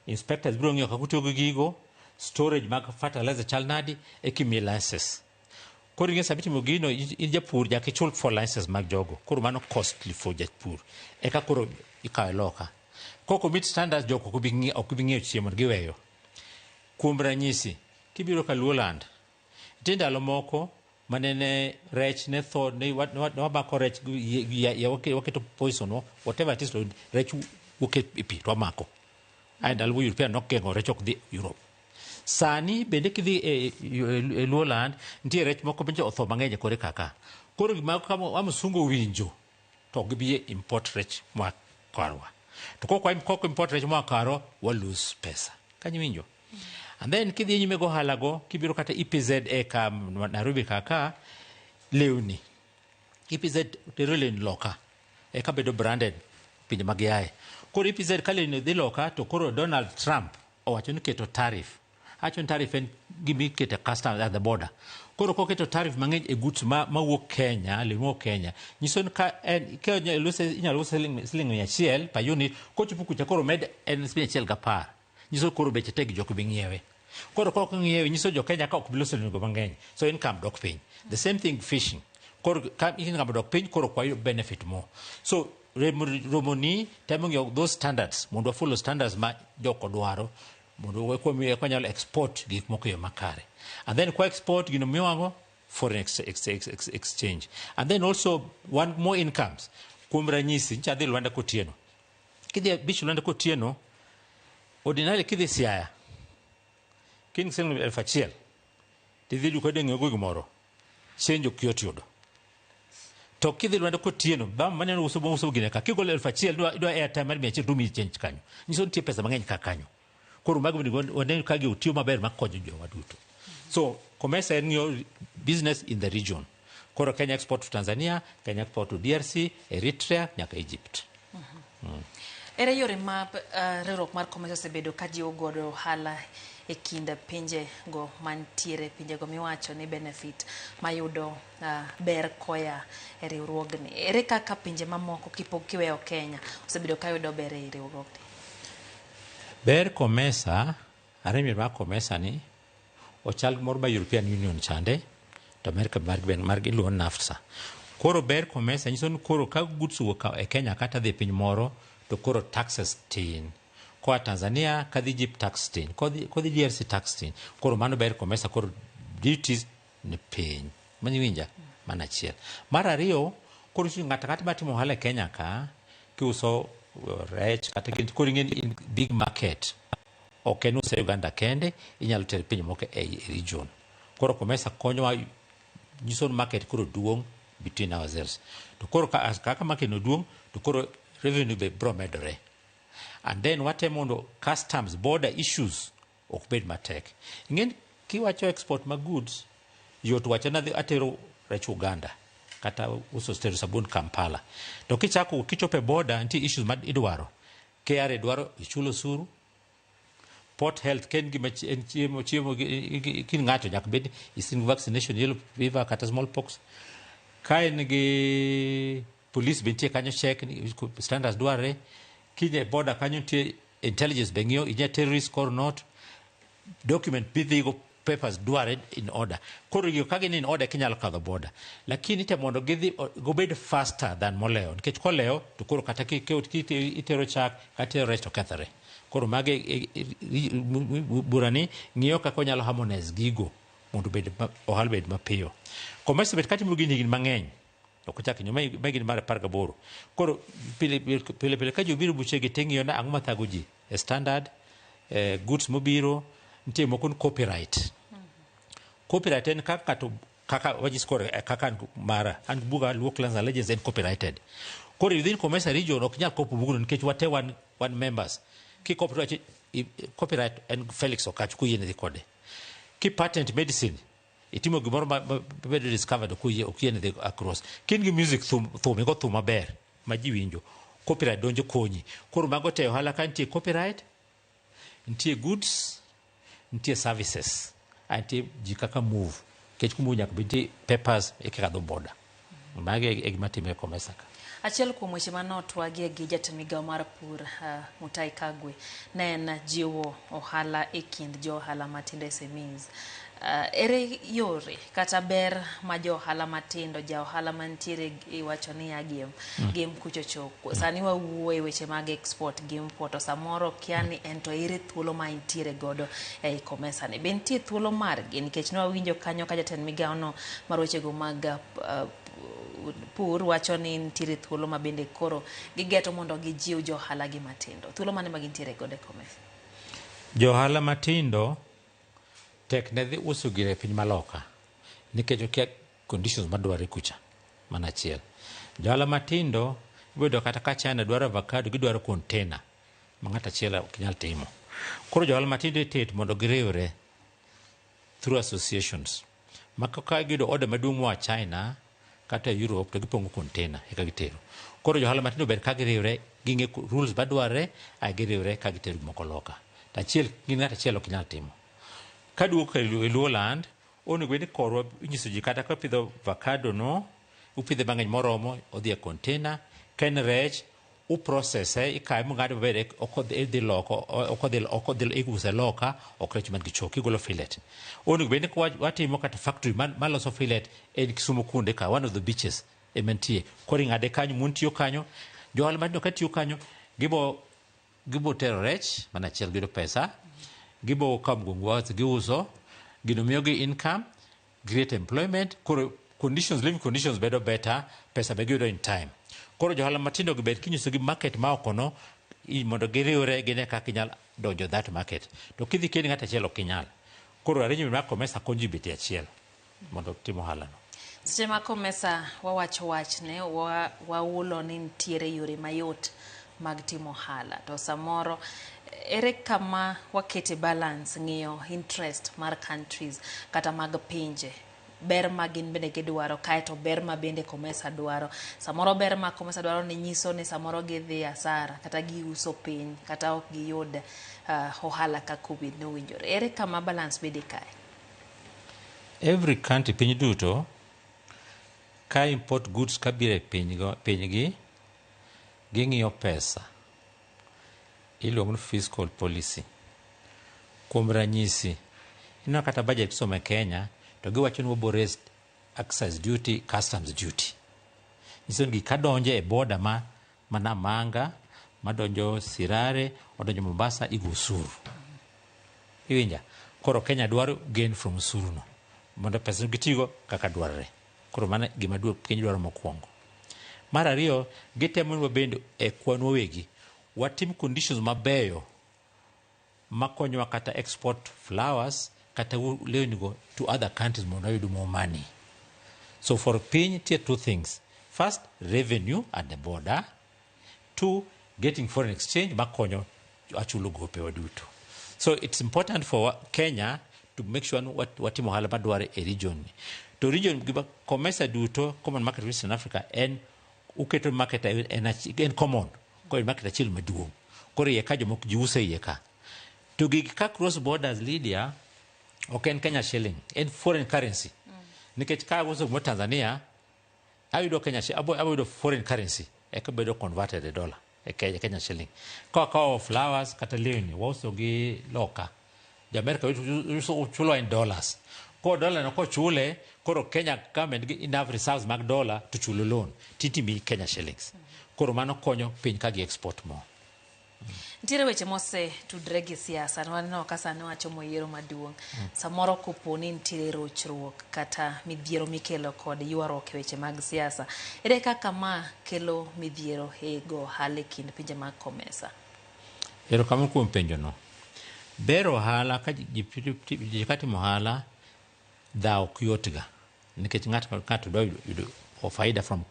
inspectors biro ng'iyo kaka utiyo gi gigo, storage mag fertilizer chal nadi, eka imiyi license. Koro ing'e sama itimo gino, in japur nyaka ichul for license mag jogo. Koro mano costly for japur. Eka koro ikawe loka. Kok meet standards, jogo ok bi ng'iewo chiemo, giweyo. Kuom ranyisi, kibiro ka Luoland, nitie ndalo moko manene rech ne tho, ne wamako rech, waketo poison, whatever it is, rech wuok e pi to wamako. Ae ndalo European nogeng'o rech ok dhi Europe. Sani bende kidhi e Luoland, nitie rech moko bende otho mang'eny e kore kaka. Koro gima kama msungu owinjo to ok gibi import rech moa karwa. To kok import rech moa karwa, wa lose pesa. Kanyo iwinjo? And then kidhi nyime go ohala go, kibiro kata EPZ e ka Nairobi kaka, lewni. EPZ tero lewni loka, eka bedo branded pinje mag yaye. Koro EPZ ka lewni dhi loka, to koro Donald Trump owacho ni keto tariff. Awacho ni tariff en gima iketo e customs at the border. Koro koketo tariff mang'eny e goods mawuok Kenya, lewni mawuok Kenya, nyiso ni ka en inyalo use siling 100 per unit, kochopo kucha koro med en 110. Nyiso koro beche tek jok bi ng'iewe. Koro kok ng'iewe nyiso jo Kenya ka ok bi loso lewni go mang'eny. So income dok piny. The same thing fishing. Koro ka income dok piny, koro kwa benefit more. So romoni temo ng'iyo those standards mondo wa follow standards ma joko dwaro mondo eka wanyalo export gik moko e yo makare. And then kwa export gino miwang'o foreign exchange. And then also one more incomes. Kuom ranyisi, ncha adhi Luanda Kotieno. Kidhi e beach Luanda Kotieno, ordinarily kidhi Siaya, kin siling 1000, tidhi duka deng'o go gimoro, change ok yot yudo. To kidhi Luanda Kotieno, bang' maneno uso uso gine ka, kigolo 1000, idwa airtime mar 100 to miyi change kanyo. Nyiso nitie pesa mang'eny ka kanyo. Koro mago onego wane ka gi otiyo maber makonyo jowa duto. So COMESA en ng'iyo business in the region. Koro Kenya export to Tanzania, Kenya export to DRC, Eritrea, nyaka Egypt. Ere yore ma riwruok mar COMESA osebedo ka jiwo godo ohala e kind pinje go mantiere, pinje go miwacho ni benefit mayudo ber koya e riwruogni. Ere kaka pinje mamoko kipok kiweyo Kenya osebedo ka yudo ber e riwruogni? Ber COMESA, arrangement mar COMESA ni ochal moro ma European Union chande, to America margi iluongo ni NAFTA. Koro ber COMESA nyiso ni koro ka goods owuok e Kenya kata dhi e piny moro, to koro taxes tin. Koa Tanzania kadhi Egypt tax tin, kodhi DRC tax tin. Koro mano ber COMESA, koro duties ni piny. Mano iwinja? Mano achiel. Mar ariyo, koro ng'ato ang'ata matimo ohala e Kenya ka, kiuso rech kata gin, koro ing'e ni in big market. Ok en uso e Uganda kende, inyalo tero pinje moko e region. Koro COMESA konyowa nyiso ni market koro duong' between ourselves. To koro kaka market no duong', to koro revenue be bro medore. And then watemo mondo customs border issues ok bed matek. Ing'e kiwacho export mag goods, yot wacho ni atero rech Uganda kata uso tero sabun Kampala. To kichako kichopo e border, nitie issues ma idwaro. KRA dwaro ichulo osuru, Port health ken gima en chiemo chiemo kin ng'ato nyaka bed isin vaccination, yellow fever kata smallpox. Ka en gi police be nitie kanyo, check ni standards dwarre. Kinye border kanyo nitie intelligence be ng'iyo inya terrorist or not. Document bidhigo, papers dware in order. Koro gigo ka gin in order kinyalo kadho border, lakini te mondo gidhi gobed faster than molewo, nikech kolewo to koro kata itero chak kata itero rech to kethore. Koro mage burani ng'iyo kaka onyalo harmonize gigo mondo obed ohala bed mapiyo. COMESA bet katimo gini higni mang'eny, ok ochak nyo ma higni mar 18. Koro pile pile pile ka jobiro buchegi ting'iyo na ang'o mathago ji e standard goods mobiro. Nitie moko ni copyright. Copyright en kaka to kaka wajis koro kaka an mara an buga Luo Clans and Legends en copyrighted. Koro within COMESA region ok nyal kopo bugno nikech wate wan members. Ki copyright, copyright en Felix Okach koyiene dhi kode. Ki patent medicine, itimo gimoro ma bedo discovered, ok oyie, ok yiene dhi across. Kin gi music, thum, thum igo thum maber ma ji winjo, copyright donjo konyi. Koro mago te ohala ka nitie copyright, nitie goods, nitie services, nitie ji kaka move, nikech kumove nyaka bed nitie papers eka kadho border. Magi e gima timre e COMESA ka. Achiel kuom weche manotwagie gi jatend migawo mar pur, Mutahi Kagwe, ne en jiwo ohala e kind jo ohala matindo, SMEs. Ere yore kata ber ma jo ohala matindo, ja ohala mantiere iwacho niya gem gem kuchocho sani wawuoyo e weche mag export gi import, to samoro kia ni en to ere thuolo ma entiere godo ei COMESA ni, be nitie thuolo margi? Nikech ne wawinjo kanyo ka jatend migawo no mar wechego mag pur wacho ni nitiere thuolo ma bende koro gigeto mondo gijiw jo ohala gi matindo. Thuolo mane ma gintiere godo e COMESA? Jo ohala matindo tek ne dhi uso gire e piny maloka nikech okia conditions madwarre kucha. Mana achiel, jo ohala matindo iboyudo kata ka China dwaro avocado, gidwaro container ma ng'ato achiel ok nyal timo. Koro jo ohala matindo itet mondo giriwre through associations ma ka giyudo order maduong' moa China kata Europe to gipong'o container eka gitero. Koro jo ohala matindo ber ka giriwre, ging'e rules madwarre ae giriwre ka gitero gik moko loka. To achiel gin ng'ato achiel ok nyal timo. Kaduogo e Luo land, onego bed ni korwa inyiso ji kata ka pidho avocado no, upidhe mang'eny moromo, odhi e container. Ka en rech, uprocesse, ikawe mong'ade maber, ok odhi loko, ok odhi iuse loka, ok rech man gi choke, igolo fillet. Onego bed ni watimo kata factory maloso fillet en Kisumu kunde ka one of the beaches ema nitie. Koro ing'ade kanyo, mon tiyo kanyo, jo ohala matindo ka tiyo kanyo, gibo tero rech mana achiel giyudo pesa, gibo kawo mgongo giuso, gino miyogi income, create employment. Koro conditions, living conditions bedo better, pesa be giyudo in time. Koro jo ohala matindo gi ber kinyisogi market ma oko no mondo giriwre gine kaka inyal donjo that market. To kidhi kendi ng'ato achiel ok inyal. Koro arrangement mar COMESA konyo ji bet e achiel mondo tim ohala no. Seche ma COMESA wawacho wachne, waulo ni nitiere yore mayot mag timo ohala, to samoro ere kama wakete balance ng'iyo interest mar countries kata mag pinje, ber ma gin bende gidwaro, kaeto ber ma bende COMESA dwaro? Samoro ber ma COMESA dwaro ni nyiso ni samoro gidhi asara kata giuso piny kata ok giyud ohala kaka obed nowinjore. Ere kama balance bede kae? Every country, piny duto ka import goods kabiro e pinygi, ging'iyo pesa, iluongo ni fiscal policy. Kuom ranyisi, ineno kata budget kisomo e Kenya to giwacho ni wabo raise excise duty, customs duty, nyiso ni gik kadonjo e border ma Namanga, madonjo Sirare, odonjo Mombasa, igo osuru. Iwinja? Koro Kenya dwaro gain from osuru no mondo pesa gitigo kaka dwarre. Koro mano gima piny dwaro mokwongo. Mar ariyo, gitemo ni wabende e kwan wawegi watim conditions mabeyo makonyowa kata export flowers kata lewni go to other countries mondo wayud more money. So for piny nitie two things: first, revenue at the border; two, getting foreign exchange makonyo achulo gopewa duto. So it's important for Kenya to make sure ni watimo ohala madwarre e region ni. To region gima COMESA duto, Common Market of Eastern Africa, en uketo market en common, koro en market achiel maduong'. Koro iye ka jomoko ji uso e iye ka. To gigi ka cross borders, Lydia, ok en Kenya shilling, en foreign currency. Nikech ka auso gimoro Tanzania, ayudo Kenya abo yudo foreign currency eka bedo converted e dollar e Kenya shilling. Ka wakawo flowers kata lewni wauso gi loka, jo America chulo in dollars. Ko dollar no kochule, koro Kenya government gi enough reserves mag dollar to chulo loan titimi Kenya shillings. Koro mano konyo piny ka gi export more. Nitiere weche mose tudre gi siasa. Waneno ka sani wachomo yiero maduong'. Samoro kopo ni nitiere rochruok kata midhiero mikelo kod ywaruok e weche mag siasa, ere kaka ma kelo midhiero e go ohala e kind pinje mag COMESA? Erokamano kuom penjono. Ber ohala ka ji ka timo ohala, dhaw ok yotga nikech ng'ato dwa yudo faida from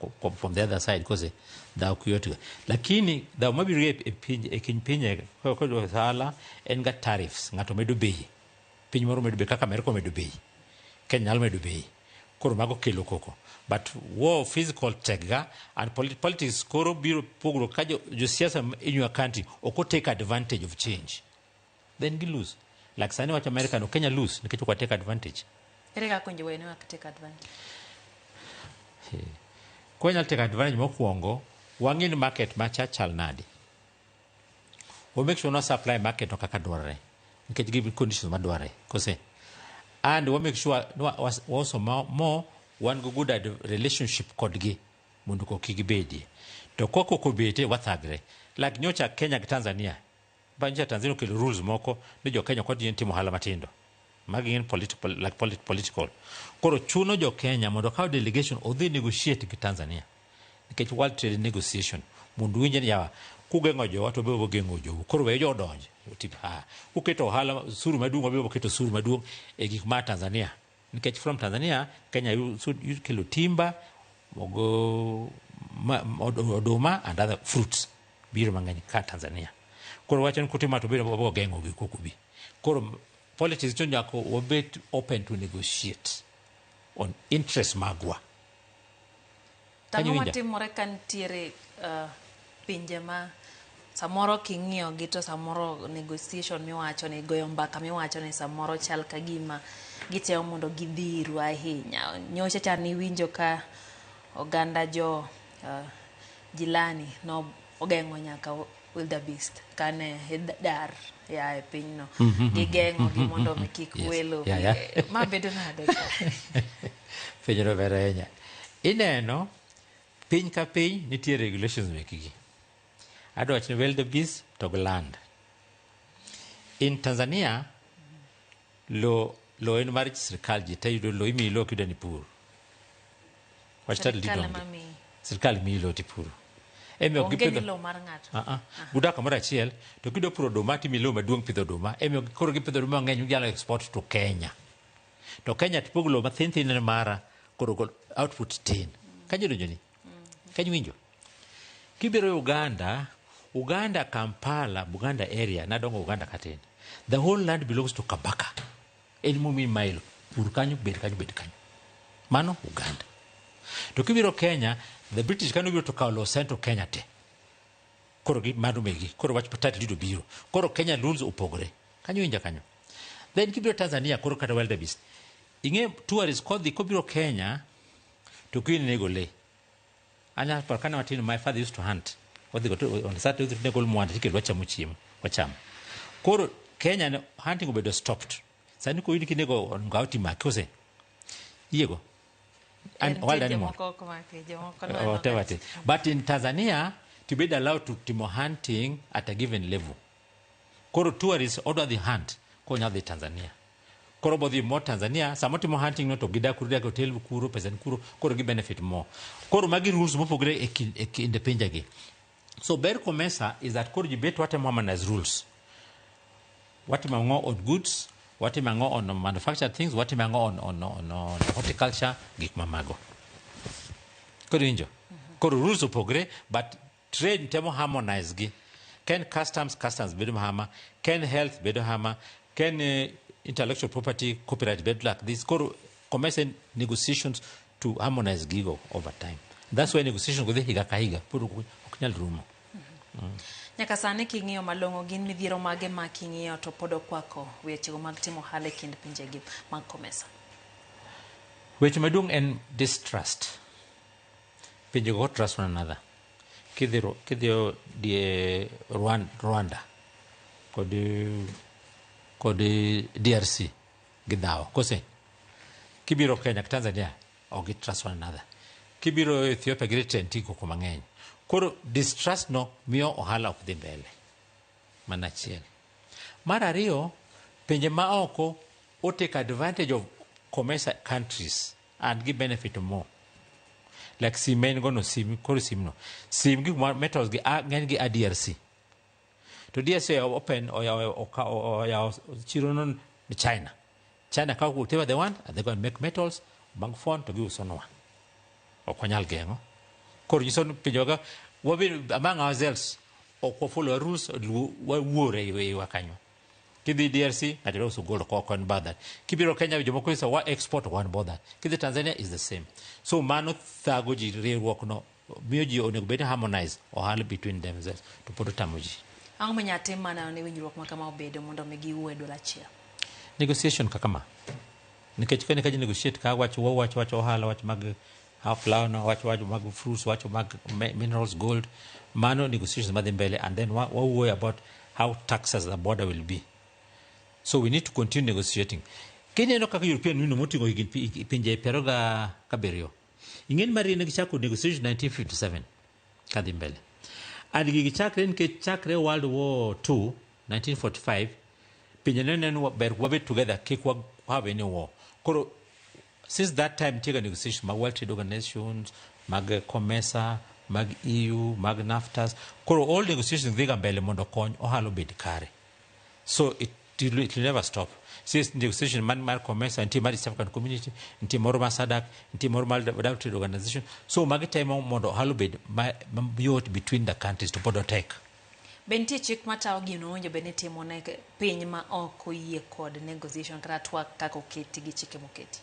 the other side, kose dhaw ok yotga. Lakini dhaw mabiro e piny e kind pinje kod ohala en ga tariffs. Ng'ato medo bei, piny moro medo bei, kaka Amerika omedo bei, Kenya nyalo medo bei. Koro mago kelo koko, but war physical tek ga and politics koro biro pogruok ka josiasa in your country ok take advantage of change, then gi lose. Like sani wach America no, Kenya lose nikech ok take advantage. Ere kaka winjo wene wak take advantage? Ko nyalo take advantage, mokwongo wang'e ni market macha chal nade, we make sure no supply market no kaka dwarore nikech gi conditions madwarore kose, and we make sure no wauso mo wan go good relationship kodgi mondo kok gibedie. To kok obete, wathagre. Like nyocha Kenya gi Tanzania ba, nyocha Tanzania okelo rules moko ni jo Kenya ok timo ohala matindo. Magi gin political, like political. Koro chuno jo Kenya mondo okaw delegation odhi negotiate gi Tanzania nikech world trade negotiation, mondo winje ni yawa kugeng'o jowa to be geng'o jou, koro we jo donj tip ha kuketo ohala osuru maduong', wabiro keto osuru maduong' e gik ma Tanzania, nikech from Tanzania Kenya kelo timber, mogo, oduma and other fruits biro mang'eny ka Tanzania. Koro wacho ni kutimo to biro bo geng'o gi kok obi. Koro politics to nyaka wabet open to negotiate on interest magwa. Tang'o Kanyo winja? Matimore ka nitiere pinje ma samoro king'iyo gi to samoro negotiation miwacho ni, goyo mbaka miwacho ni, samoro chal ka gima gitemo mondo gidhiru ahinya. Nyocha cha niwinjo ka oganda jo jilani no ogeng'o nyaka wildebeest kane dar ya e pinyno, gigeng'o gi mondo mi kik welo. Ma bedo nade ka? Penjono ber ahinya. Ineno, piny ka piny nitie regulations mekgi. Adwa wacho ni wildebeest to gi land. In Tanzania, lo en mar sirikal, ji te yudo lo, imiyi lo kidwa ni pur. Wach title deed Sirikal onge. ema miyi. Sirikal miyi lo tipuro. Emiyo Onge gipidho ni lo mar ng'ato. Ah, ah. Gudak kamoro achiel to kidwa puro oduma timiyi lowo maduong' pidho oduma. Emiyo koro gipidho oduma mang'eny, ginyalo export to Kenya. To Kenya to pogo lowo mathin thin ne mara, koro gol output tin. Kanyo donjoni? Kanyo winjo? Kibiro Uganda, Uganda Kampala, Buganda area, nadongo Uganda katin. The whole land belongs to Kabaka. En momi mailo, pur kanyo, bed kanyo, bed kanyo. Mano Uganda. To kibiro Kenya, the British kano biro to kawo lowo Central Kenya te. Koro gi mano megi, koro wach title deed obiro. Koro Kenya rules opogore. Kanyo winja kanyo. Then kibiro Tanzania, koro kata wildebeest. Ing'e tourist kodhi kobiro Kenya to kiny nego le. Anya paro kane watin, my father used to hunt. Wadhi go on Saturday, odhi nego mwanda tikelo wachamo chiemo, wachamo. Koro Kenya ne hunting obedo stopped. Sani koyudi kinego ngao timaki kose. Iego. And wild animal. Jomoko ok maki, jomoko neno Whatever it is. But in Tanzania, to be allowed to timo hunting at a given level. Koro tourists odwa dhi hunt, konya dhi Tanzania. Koro bodhi mo Tanzania, sama timo hunting no to gidak kuro, dak e hotel kuro, pesa ni kuro, koro gi benefit more. Koro magi rules mopogre e kind pinjegi. So ber COMESA is that koro ji bet watemo harmonize rules. Watimo ang'o on goods, watimo ang'o on manufactured things, watimo ang'o on horticulture, gik mamago. Koro winjo? Koro rules opogre, but trade temo harmonize gi. Ken customs, customs bedo hama, ken health bedo hama, ken intellectual property, copyright bedo like this. Koro COMESA negotiations to harmonize gigo over time. That's why negotiations go dhi higa ka higa, pod ok nyal rumo. Nyaka sani king'iyo malong'o gin midhiero mage ma king'iyo to pod okwako wechego mag timo ohala e kind pinjegi mag COMESA? Weche maduong' en distrust. Pinjego ok trust one another. Kidhiyo die Rwanda kod DRC gidhawo. Kose? Kibiro Kenya gi Tanzania ok gi trust one another. Kibiro Ethiopia gi Eritrea nitie koko mang'eny. Koro distrust no miyo ohala ok dhi mbele. Mano achiel. Mar ariyo, pinje ma oko o take advantage of COMESA countries and gi benefit more. Like sim en gono sim, koro sim no. Sim gi metals gi ng'eny gi a DRC. To DRC open oyawo chiro no ni China. China kawo whatever they want and they go and make metals, bank phone to giusonwa. Ok wanyal geng'o. Koro nyiso ni pinjewa wabedo among ourselves ok wa follow rules wawuore e iwa kanyo. Kidhi DRC ng'ato dwa uso gold ok wan bothered. Kibiro Kenya jomoko nyiso wa export ok wan bothered. Kidhi Tanzania is the same. So mano thago ji riwruok no miyo ji onego bed harmonize ohala between themselves to pod otamo ji. Ang'o minyalo tim mana ne winjruok ma kama obedo mondo mi giwuo e duol achiel? Negotiation kaka ma. Nikech ka ji negotiate ka wach wach wach ohala wach mag half flower no wach wach mag fruits wach mag minerals gold mano negotiations madhi mbele and then wawuoyo about how taxes the border will be. So we need to continue negotiating. Kineno kaka European Union moting'o higni pinje piero gabiriyo. Ing'eni mar ne gichako negotiation 1957 kadhi mbele. And gigi chakre nikech chakre World War II 1945 pinje ne neno ber wabed together kik wa have any war. Koro since that time nitie ga negotiation mag World Trade Organizations, mag COMESA, mag EU, mag NAFTAs. Koro all negotiations dhi ga mbele mondo okony ohala obed kare. So it will never stop. Since negotiation man mar COMESA, nitie mar East African Community, nitie moro mar SADC, nitie moro mar World Trade Organization. So magi temo mondo ohala obed mayot between the countries to pod otek. Be nitie chik matayo gino mowinjo bed ni itimo ne piny ma ok oyie kod negotiation kata twak kaka oketi gi chike moketi?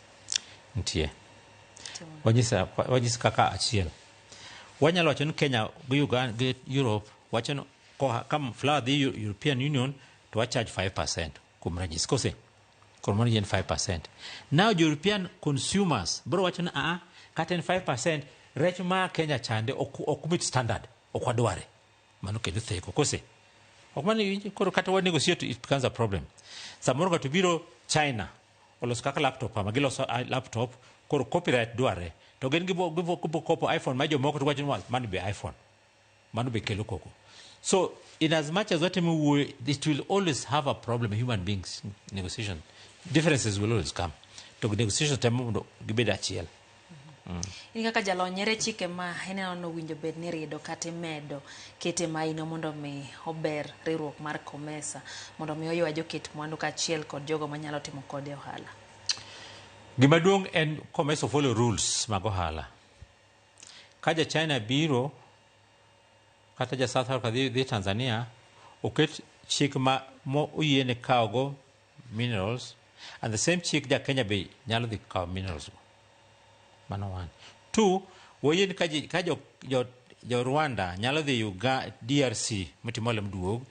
Nitie. Wanyisa kaka achiel. Wanyalo wacho ni Kenya gi Uganda gi Europe wacho ni ka flour dhi European Union to wa charge 5% kuom ranyisi kose koro mano en 5%. Now European consumers biro wacho ni aa kata en 5% rech ma Kenya chande ok meet standard ok wadware. Mano kendo theko kose. Ok mano koro kata wa negotiate it becomes a problem. Samoro ng'ato biro China oloso kaka laptop ama giloso laptop koro copyright dware to gin gibo kopo iPhone ma jomoko to wacho ni mano be iPhone. Mano be kelo koko. So in as much as watimo wuoyo it will always have a problem human beings negotiation. Differences will always come. To negotiation temo mondo gibed achiel. In kaka jalony ere chike ma ineno ni owinjo bed ni rido kata imedo kete maino mondo mi ober riwruok mar COMESA mondo mi oywa joket mwandu kaachiel kod jogo manyalo timo kode ohala? Gima duong' en COMESA follow rules mag ohala. Ka ja China biro kata ja South Africa dhi Tanzania oket chik ma oyiene kawogo minerals and the same chik ja Kenya be nyalo dhi kawo minerals go. Mano one. Two, wayie ni ka jo Rwanda nyalo dhi DRC mitimo ohala maduog,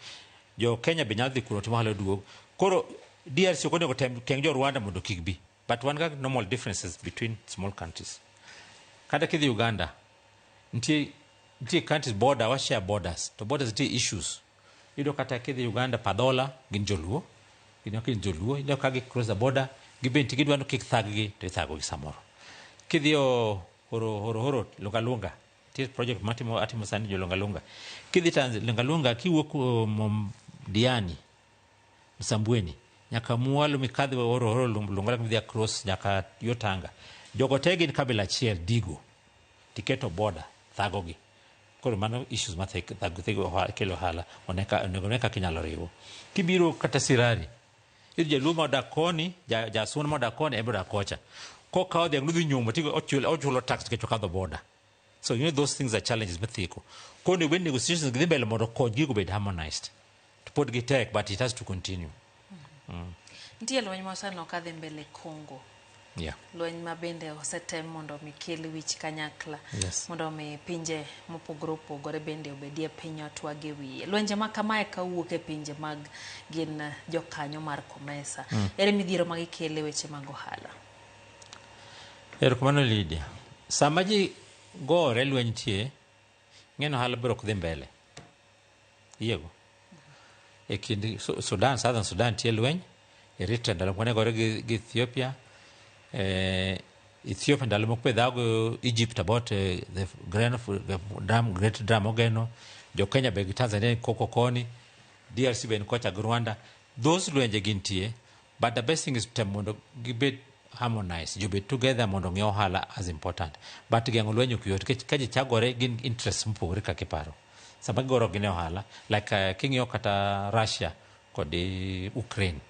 jo Kenya be nyalo dhi kuno timo ohala maduog. Koro DRC ok onego tem geng' jo Rwanda mondo kik bi. But wan ga normal differences between small countries. Kata kidhi Uganda, nitie countries border, wa share borders. To borders nitie issues. Iyudo kata kidhi Uganda, Padhola gin joluo. Gin joluo. Iyudo ka gi cross the border, gibe nitie gidwa ni kik thag gi to ithago gi samoro. Kidhiyo Horohoro, Lunga Lunga, nitie project matimo atimo sani jo Lunga Lunga. Kidhi Tanzania, Lunga Lunga kiwuok Diani, Msambweni, nyaka mwalo mikadhi Horohoro Lunga Lunga midhi across nyaka yo Tanga. Jogo te gin kabila achiel, Digo. Tiketo border, thago gi. Koro mano issues ma thago kelo ohala, onego ne kaka inyalo riwo. Kibiro kata Sirari, iyudo jaluo modak koni, jasuna modak koni, en be odak kocha. Kokawo dhiang' nodhi nyuomo to ochulo tax nikech okadho border. So you know those things are challenges mathiko. Koro onego bed ni negotiations dhi mbele mondo okony gigo obed harmonized. To pod gitek but it has to continue. Nitie lweny ma sani okadhi mbele Congo. Yeah. Lweny ma bende osetem mondo mi kel wich kanyakla. Yes. Mondo mi pinje mopogore opogore bende obedie piny otwag e wiye. Lwenje ma kamae kawuok e pinje mag gin jokanyo mar COMESA. Ere midhiero ma gikelo e weche mag ohala? Erokamano Lydia. Sama ji gore lweny nitie, ng'eno ohala biro ok dhi mbele. Iyiego? E kind Sudan, Southern Sudan nitie lweny, Eritrea ndalo moko ne gore gi Ethiopia, Ethiopia ndalo moko be dhawo gi Egypt about the grand, the dam, great dam ogeno, jo Kenya be gi Tanzania koko koni, DRC be ni kocha gi Rwanda. Those lwenje gintie, but the best thing is tem mondo gibed harmonized, ji obed together mondo ong'e ohala as important. But geng'o lweny ok yot, nikech ka ji chagore gin interests mopogore kaka iparo. Sama gigoro gin e ohala, like king'iyo kata Russia kod Ukraine,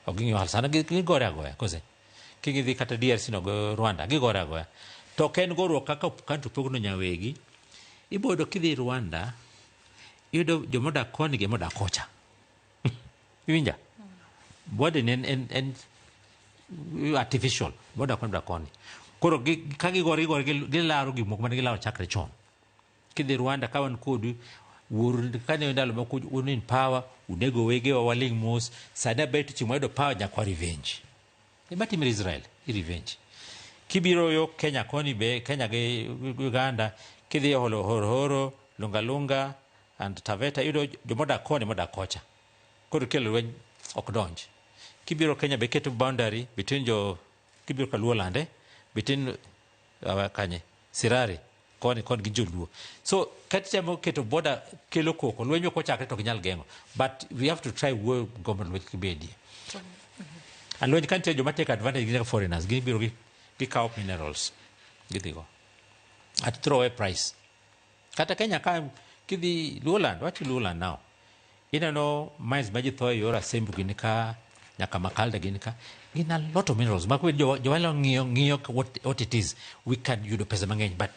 ok ging'iyo ohala, sana gigore agoya, kose? King'idhi kata DRC no gi Rwanda, gigore agoya. To ok en goruok kaka country pogno nyawegi, ibo yudo kidhi Rwanda, iyudo jomodak koni gi modak kocha. Iwinja? Border ni en artificial, border koni modak koni. Koro ka gigore gigore gilaro gik moko mane gilaro chakre chon. Kidhi Rwanda ka wan kodu, wuoru kane ndalo moko un in power, unego wegewa waling' mos, sani aber to chieng' wayudo power nyaka wa revenge. Gima timre Israel, i revenge. Kibiro yo Kenya koni be, Kenya gi Uganda, kidhi Horohoro, Lunga Lunga and Taveta, iyudo jomodak koni modak kocha. Koro kelo lweny ok donj. Kibiro Kenya be keto boundary between jo, kibiro ka Luo land, between kanye, Sirari, koni koni gi joluo. So kata keto border kelo koko, lweny ok ochakre to ok nyal geng'o. But we have to try wuoyo gomo lweny kibedie. And lweny ka nitie joma take advantage gin foreigners, gibiro gikawo minerals, gidhigo. At throwaway price. Kata Kenya ka kidhi Luoland, wach Luoland now. Ineno mines ma ji tho e yor Asembo gini ka, nyaka Makalda gini ka, gin a lot of minerals. Ma jowalo ng'iyo what it is, we can yudo pesa mang'eny, but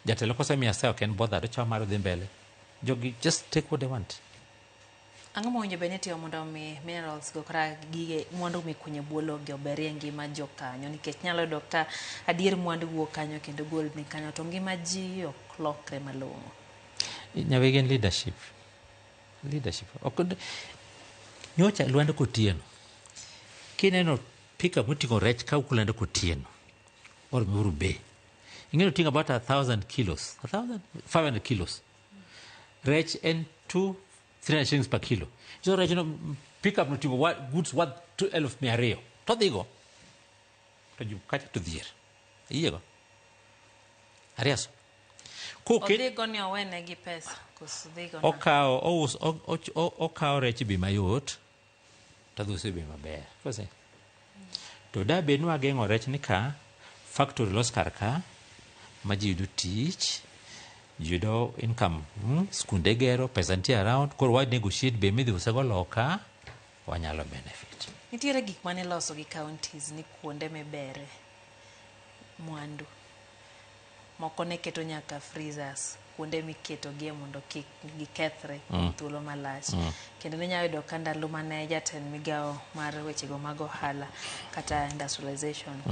jatelo kosemiya sa ok en bothered, ochamo mar odhi mbele. Jogi just take what they want. Ang'o mowinjo bed ni itimo mondo mi minerals go kata gige mwandu mikunyo e bwo lowo gi oberie ngima jokanyo nikech nyalo yudo ka adier mwandu wuok kanyo kendo gold ni kanyo to ngima ji ok lokre malong'o. Nyawegi en leadership. Leadership. Ok nyocha Lwanda Kotieno. Kineno pickup moting'o rech ka wuok Lwanda Kotieno. Or Muhuru Bay. Ing'eyo ting'o about 1,000 kilos. 1,000? 500 kilos. Rech en 200 shillings per kilo. So rech no pickup no ting'o goods worth 2,200. To dhigo. To ji kacha to dhier. Iyiego. Ariaso. Koket Odhigo ni owene gi pesa koso dhigo na? Okawo ous okawo rech bei mayot to dhi use bei maber. Kose? To da bed ni wageng'o rech ni ka factory los kar ka ma ji yudo tich, ji yudo income, skunde gero, pesa nitie around, koro wa negotiate bei midhi usego loka, wanyalo benefit. Nitiere gik mane iloso gi counties ni kuonde mibere mwandu. Moko ne keto nyaka freezers kuonde miketogie mondo kik gikethre thuolo malach. Kendo ninyalo yudo ka ndalo mane jatend migawo mar wechego mag ohala kata industrialization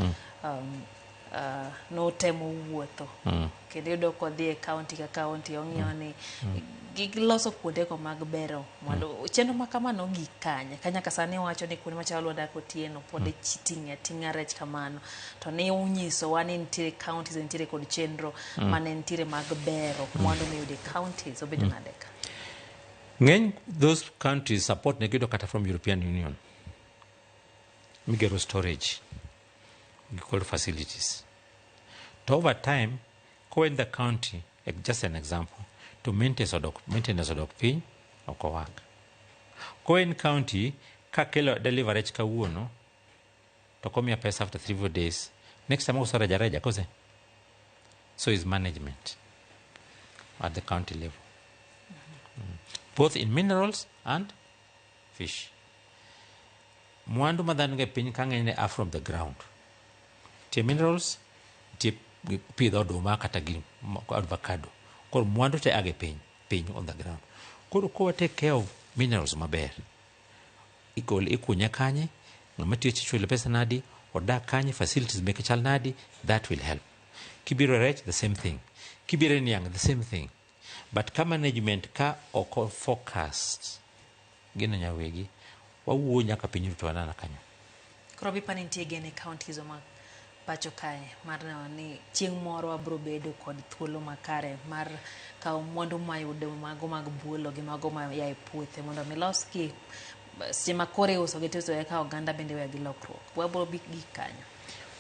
notemo wuotho. Kendo iyudo kodhi e county ka county ong'iyo ni giloso kuondego mag bero mwandu. Chenro ma kama nogik kanye? Ka nyaka sani wacho ni kuonde machalo Lwanda Kotieno pod iting'e ating'a rech kamano. To ne unyisowa ni nitiere counties nitiere kod chenro mane nitiere mag bero mwandu miyudo e counties. Obedo nade ka? Ng'eny those countries support ne giyudo kata from European Union. Migero storage, gi cold facilities. To over time, kowen the county, just an example, to maintenance odok piny, ok owak. Koen county, kakelo deliver rech kawuono, to komiya pesa after 3-4 days, next time ouso reja reja, kose? So is management at the county level. Both in minerals and fish. Mwandu ma dhano e piny ka ng'enyne are from the ground. Nitie minerals, nitie pidho oduma kata gi avocado. Koro mwandu te age piny, piny on the ground. Koro kowa take care of minerals maber, igole ikunye kanye, ng'ama tiyo chule pesa nadi, Odak kanye, facilities meke chal nadi, that will help. Kibiro e rech, the same thing. Kibiro e niang', the same thing. But ka management ka ok focused, gino nyawegi, wawuoyo nyaka piny ruto wanana kanyo. Koro bipa nitie geno e counties ma pacho kae mar neno ni chieng' moro wabro bedo kod thuolo makare mar kawo mwandu mayudo mago mag buolo gi mago ma ya e puothe mondo mi losgi seche ma koro iusogi to iusogi ka oganda bende weyo gi lokruok. Wabro bi gik kanyo.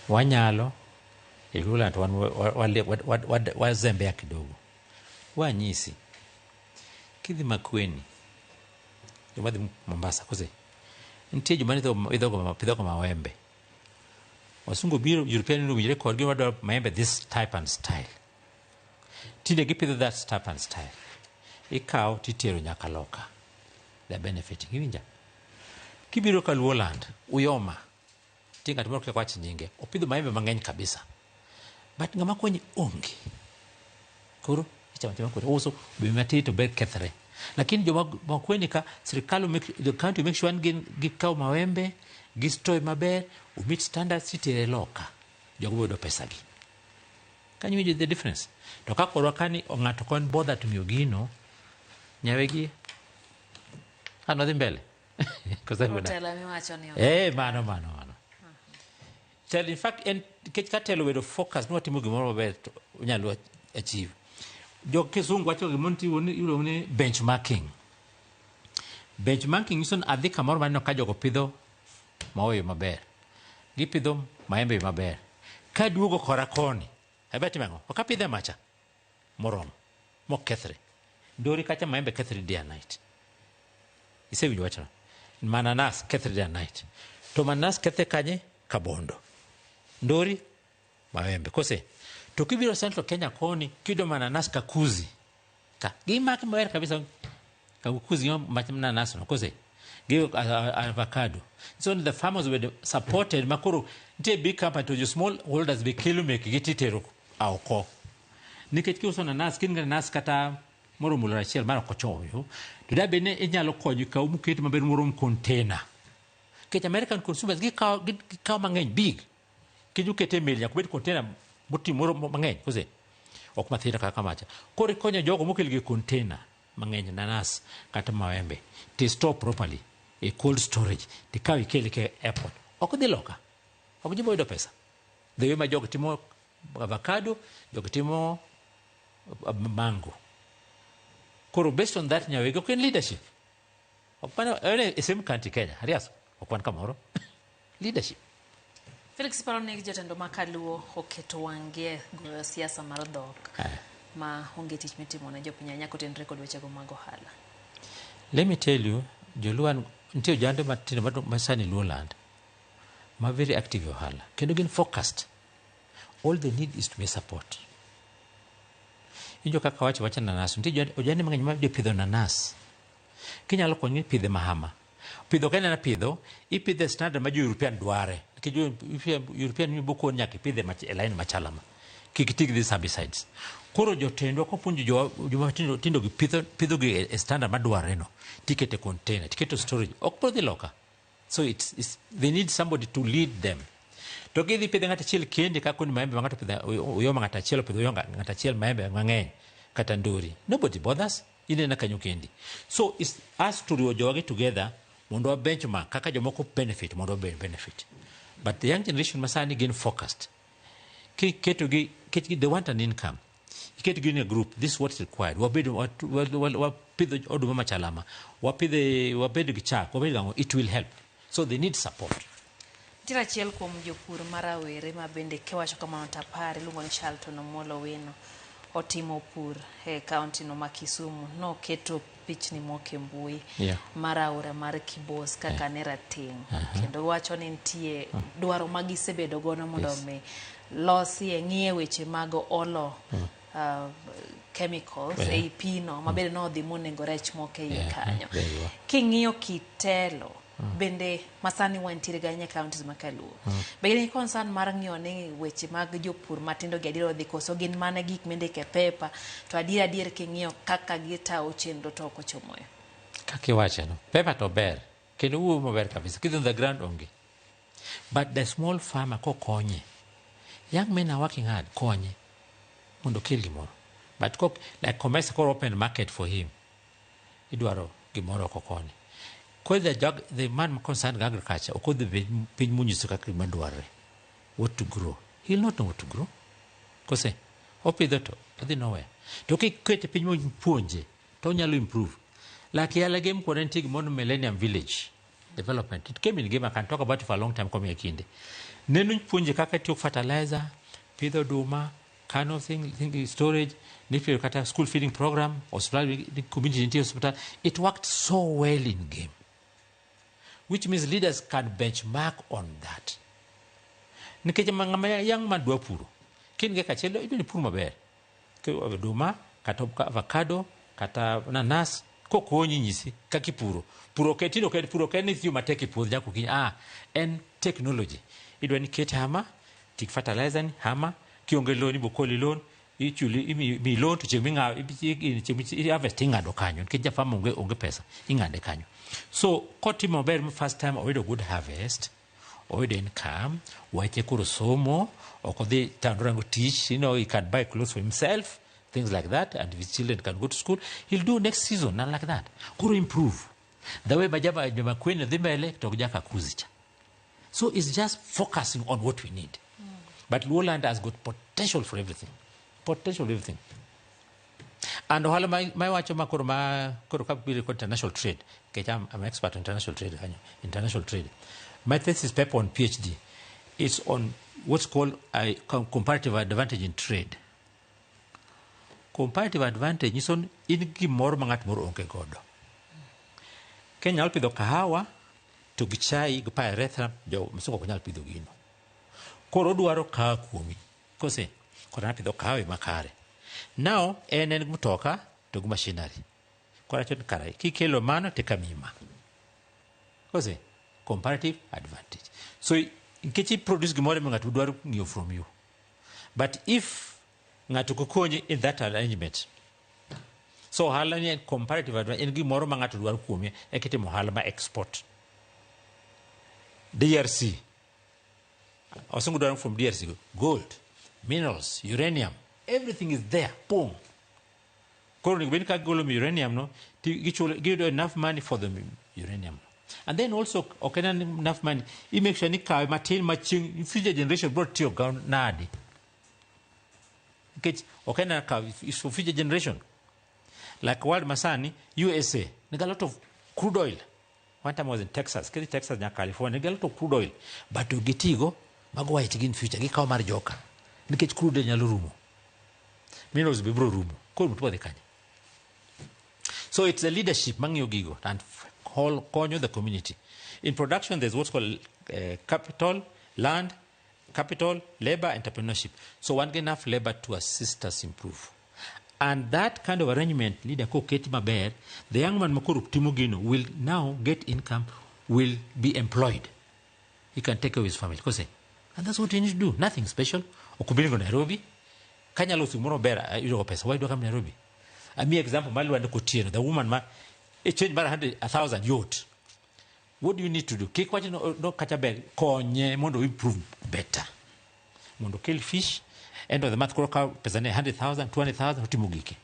Wanyalo e Luoland wan wazembea kidogo. Wanyisi kidhi Makueni, joma dhi Mombasa kose nitie joma pidhogo mawembe. Wasungu biro, European owinjore kodgi wadwaro maembe this type and style. Tinde gipidho that type and style. Ikawo titero nyaka loka. They are benefiting. Iwinja? Kibiro ka Luoland, Uyoma, nitie ng'at moro kik wach nyinge, opidho maembe mang'eny kabisa. But ng'ama konye onge. Koro ichamo achama kode ouso be matin to ber kethre. Lakini joma Makueni ka sirikal make, the county make sure ni gin gikawo mawembe, gistoye maber, omit standards titere loka. Jogo biro yudo pesagi. Can you imagine the difference? To ka korwa kani ng'ato kon bother to miyo gino, nyawegi ano dhi mbele. Koso Otelo miwacho ni Eh, mano mano mano. Telo in fact en nikech ka telo obedo focus ni watimo gimoro maber to onyalo achieve. Jo kisungu wacho gimoro nitie iluongo ni benchmarking. Benchmarking nyiso ni adhi kamoro maneno ka jogo pidho maua e yo maber. Gipidho maembe e yo maber. Kaduogo kora koni, abe timo ang'o? Ok apidhe macha moromo mok kethre. Ndori kacha maembe kethre day and night. Isewinjo wachno? Mananas kethre day and night. To mananas kethe kanye? Kabondo. Ndori maembe. Kose to kibiro Central Kenya koni kiyudo mananas kakuzi. Ka gimake maber kabisa kakuzi gi mananas no kose gi avocado. So the farmers were supported makoro nitie big company to jo small holders be kelo mekgi titero oko. Nikech kiuso nanas kin gi nanas kata moromo lori achiel mar ok ochoyo to dabed ni inyalo konyo kaw muket maber morom container. Nikech American consumers gikawo gikawo mang'eny big. Kiny ukete e meli nyaka obed container moting'o moro mang'eny kose ok mathindo kaka macha. Koro ikonyo jogo mokel gi container mang'eny nanas kata maembe to store properly e cold storage tikaw ikel e airport. Ok dhi loka. Ok gibo yudo pesa. The way ma jogo timo avocado, jogo timo mango. Koro based on that nyawegi ok en leadership. Ok mano en e same country Kenya. Ariaso ok wan kamoro. Leadership. Felix paro ni jotendo ma kaluo oketo wang'gi e goyo siasa mar dhok ma onge tich mitimo ne jopiny ahinya kotenore kod wechego mag ohala. Let me tell you, joluo nitie ojande matindo ma sani Luoland ma very active e ohala kendo gin focused. All they need is to be support. Iwinjo kaka wacho wacha nanas, nitie ojande mang'eny ma jopidho nanas. Kinyalo konyi pidhe mahama. Pidho ka en pidho, ipidhe standard ma jo European dware. Nikech jo European boko nyaka ipidhe e line machalama. Kik iti gi these herbicides. Koro jotendwa kopuonjo joma tindo tindo gi pitho pidho gi e standard madwarre no tikete container tiketo storage ok bro dhi loka. So it's they need somebody to lead them. To kidhi pidhe ng'ato achiel kendi kaka ni maembe ma ng'ato pidho uyoma ng'ato achiel opidho uyoma ng'ato achiel maembe mang'eny kata ndori. Nobody bothers. Inena kanyo kendi. So it's us to riwo jogi together mondo wa benchmark kaka jomoko benefit mondo wa benefit. But the young generation masani gin focused. Kiketo gi they want an income. Iketo gi in a group, this is what's required. Wabedo wapidho oduma machalama. Wapidhe wabedo gi chak, wabedo gang'o, it will help. So they need support. Nitiere achiel kuom jopur ma rawere ma bende kiwacho kamano to apar iluongo ni Charlton Omolo Wino otimo pur e kaunti no ma Kisumu. Noketo pichni moko e mbui mar aora mar Kibos kaka ne rateng'. Kendo wacho ni nitie dwaro ma gisebedo godo mondo mi losie ng'iye weche mag olo chemicals ei pino ma bende nodhi monego rech moko e iye kanyo. There you are. King'iyo kitelo bende masani wantiere ga ahinya e counties ma kaluo. Be gin gi concern mar ng'iyo ni weche mag jopur matindo gi adier odhi koso gin mana gik mindiko e paper to adier adier king'iyo kaka gitawo chenro to ok ochomo yo. Kaka iwache no, paper to ber kendo wuoyo maber kabisa. Kidhi on the ground onge. But the small farmer kokonye, young men are working hard, konye mondo okel gimoro. But kok, like Comesa koro open market for him, idwaro gimoro oko koni. Koro the man concerned with agriculture ok odhi bed piny monyiso kaka gima dwarre, what to grow. He'll not know what to grow. Kose, opidho to odhi nowhere. To kikete piny mopuonje, to onyalo improve. Like Yala Game kod nitie gimoro ni Millennium Village development. It came in game, I can talk about it for a long time komiya kinde. Neno puonje kaka tiyo fertilizer, pidho oduma, kind of thing, storage, nipiro kata school feeding program, hospital, community nitie hospital. It worked so well in game. Which means leaders can benchmark on that. Nikech ng'ama young man dwa puro, kin gi kachiel idwa ni pur maber. Oduma, kata avocado, kata nanas, kokonyi nyisi kaka ipuro. Puro ok tinde ok puro ok en ni tiyo matek e puodho nyaka okinyi. Ah, en technology. Idwa ni ket hama, tik fertilizer ni hama, kionge loan ibo koli loan, ichuli imi loan to chieng' ming'awo chieng' mi harvest ing'ado kanyo nikech jafarm onge pesa ing'ade kanyo. So kotimo maber first time oyudo good harvest, oyudo income, wache koro somo, ok odhi town orango tich, he can buy clothes for himself, things like that, and his children can go to school. He'll do next season, not like that. Koro improve. The way majaba joma kwen dhi mbele to ok jaka kuzi cha. So it's just focusing on what we need. But Luoland has got potential for everything. Potential for everything. And ohala ma iwacho ma koro ma koro ka biro kod international trade, nikech I'm expert on international trade kanyo, international trade. My thesis paper on PhD is on what's called a comparative advantage in trade. Comparative advantage nyiso ni in gimoro ma ng'at moro onge godo. Kenya nyalo pidho kahawa to gi chai gi pyrethrum, jo msungu ok nyal pidho gino. Koro odwaro kahawa kuomi. Kose, koro an apidho kahawa makare. Now, en gi mtoka to gi machinery. Koro awacho ni kara, kikelo mano to eka miyi ma. Kose, comparative advantage. So, nikech i produce gimoro ma ng'ato dwaro ng'iewo from you. But if ng'ato ok okonyi in that arrangement, so ohala ni en comparative advantage, en gimoro ma ng'ato dwaro kuomi, eka itimo ohala ma export. DRC, wasungu dwaro from DRC, gold, minerals, uranium, everything is there, boom. Koro onego bed ni ka gigolo uranium no, to gichulo, giyudo enough money for the uranium. And then also, ok en enough money, i make sure ni kawe matin ma chieng' future generation biro tiyo go nade. Nikech ok en kawe, it's for future generation. Like world masani, USA, nigi a lot of crude oil. One time I was in Texas, kidhi Texas nyaka California, nigi a lot of crude oil. But ok gitigo, mago white gi in future, gikawo mar joka. Nikech crude oil nyalo rumo. Minerals be biro rumo. Koro mtu dhi kanye? So it's a leadership mang'iyo gigo and konyo the community. In production, there's what's called capital, land, capital, labor, entrepreneurship. So one get enough labor to assist us improve. And that kind of arrangement, leader koketi maber, the young man makoro timo gino will now get income, will be employed. He can take care of his family. Kose, and that's what you need to do. Nothing special. Ok obi Nairobi. Kanyalo gimoro ber yudo pesa. Why do I come Nairobi? A me example, mar Lwanda Kotieno, the woman ma e change mar 100,000 yot. What do you need to do? Kik wach no kata ber konye mondo improve better. Mondo kill fish, end of the month koro kaw pesa ne 100,000, 200,000 otimo gike.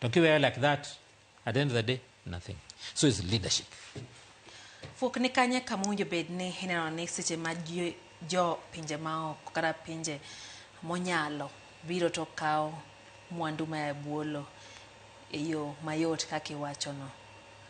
To kiweyo like that, at the end of the day, nothing. So it's leadership. Fuok ni kanye kama owinjo bed ni ineno ni seche ma jo pinje maoko kata pinje monyalo biro to kawo mwandu ma e bwo lo e yo mayot kaka iwachono.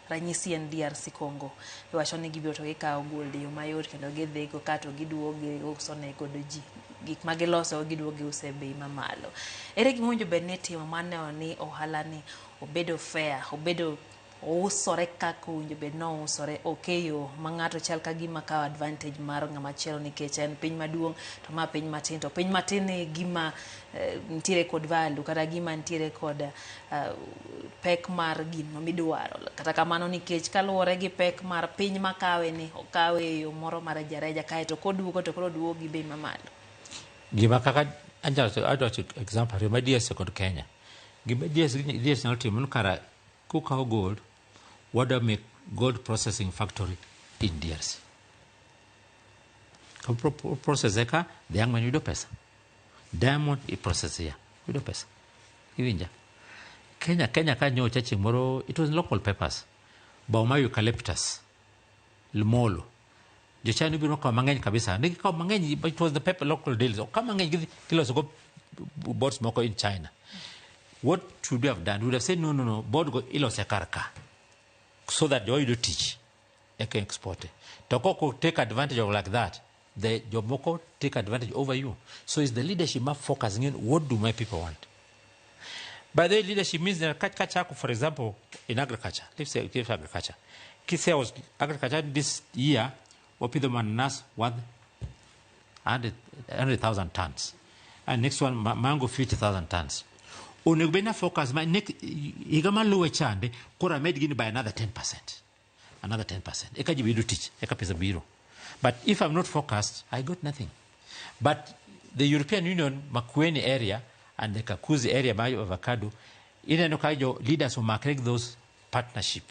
Ranyisi en DRC Congo. Iwacho ni gibiro to gikawo gold e yo mayot kendo gidhigo kato giduogo giuso ne godo ji. Gik ma giloso giduogo giuso e bei mamalo. Ere gima owinjo bed ni itimo mar neno ni ohala ni obedo fair, obedo ousore kaka owinjo bed ni ousore, ok e yo ma ng'ato chal ka gima kawo advantage mar ng'ama chielo nikech en piny maduong' to ma piny matin, to piny matin e gima nitiere kod value kata gima nitiere kod pek mar gino midwaro. Kata kamano nikech kaluwore gi pek mar piny makawe ni, okawe e yo moro mar rejareja kaeto koduogo to koro oduogo gi bei mamalo. Gima kaka anyalo adwa wacho example ariyo ma DRC kod Kenya. Gima DRC nyalo timo ni kara kukawo gold, wadwa make gold processing factory in DRC. Ka process eka dhiang' man yudo pesa. Diamond i process ya yudo pesa. Iwinja? Kenya ka nyocha chieng' moro it was local papers. Bao mar eucalyptus. Molo. Jo-China obiro kawo mang'eny kabisa. Ne gikawo mang'eny but it was the paper local deals. Okaw mang'eny gidhi giloso go boards moko in China. What should we have done? We would have said no, no, no, board go ilose kar ka. So that jowa yudo tich eka export. To kok take advantage of like that, the jomoko take advantage over you. So it's the leadership ma focusing in what do my people want. By the way, leadership means that kachako, for example, in agriculture, let's say give agriculture. Kise was agriculture this year, wapidho mananas worth 100,000 tons. And next one, mango 50,000 tons. Onego bed na focus ma next higa maluwe chande koro amed gini by another 10%. Another 10%. Eka ji yudo tich, eka pesa biro. But if I'm not focused, I got nothing. But the European Union, Makueni area and the Kakuzi area by avocado, ineno ka jo leaders omakre gi those partnership.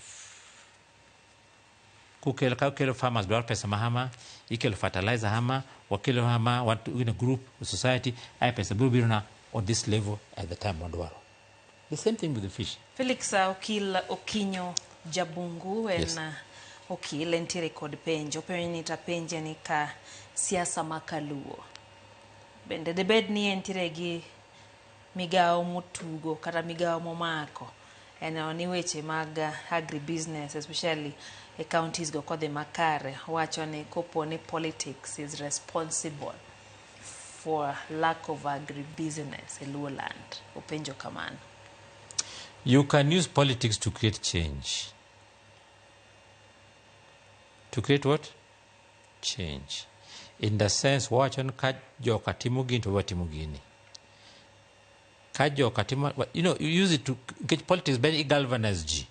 Kukelo ka ukelo farmers dwaro pesa mahama, ikelo fertilizer hama, wakelo hama, want in a group, society, ay pesa biro biro na on this level at the time wadwaro. The same thing with the fish. Felix Okil Okinyo Jabungu en Yes. Okil entiere kod penjo. Penjo ni tapenje ni ka siasa ma kaluo. Bende debed ni entiere gi migawo motugo kata migawo momako en ni weche mag agribusiness especially e counties go kodhi makare wacho ni kopo ni politics is responsible for lack of agribusiness e Luo land. Openjo kamano. You can use politics to create change. To create what? Change. In the sense, wacho ni ka joka timo gini to watimo gini. Ka joka timo, you use it to get politics, ben i galvanize ji.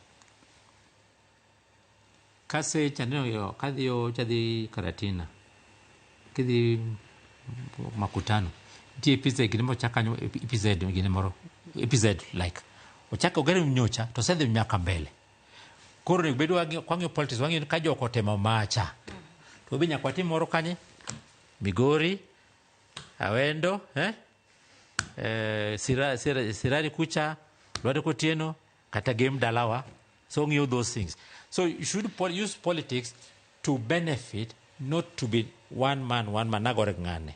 Kase chaneno yo, kadhi yo chadhi Karatina, kidhi makutano. Nitie EPZ gini moro chak kanyo, EPZ gini moro, EPZ like. Ochako ogero nyocha to osedhi nyaka mbele. Koro onego bed kwang'iyo politics wang'iyo ni ka joko otemo macha. To be nyaka watim moro kanye? Migori, Awendo, eh? Sirari kucha, Lwanda Kotieno, kata Gem Dalawa. So ng'iyo those things. So you should use politics to benefit, not to be one man, nagore ng'ane.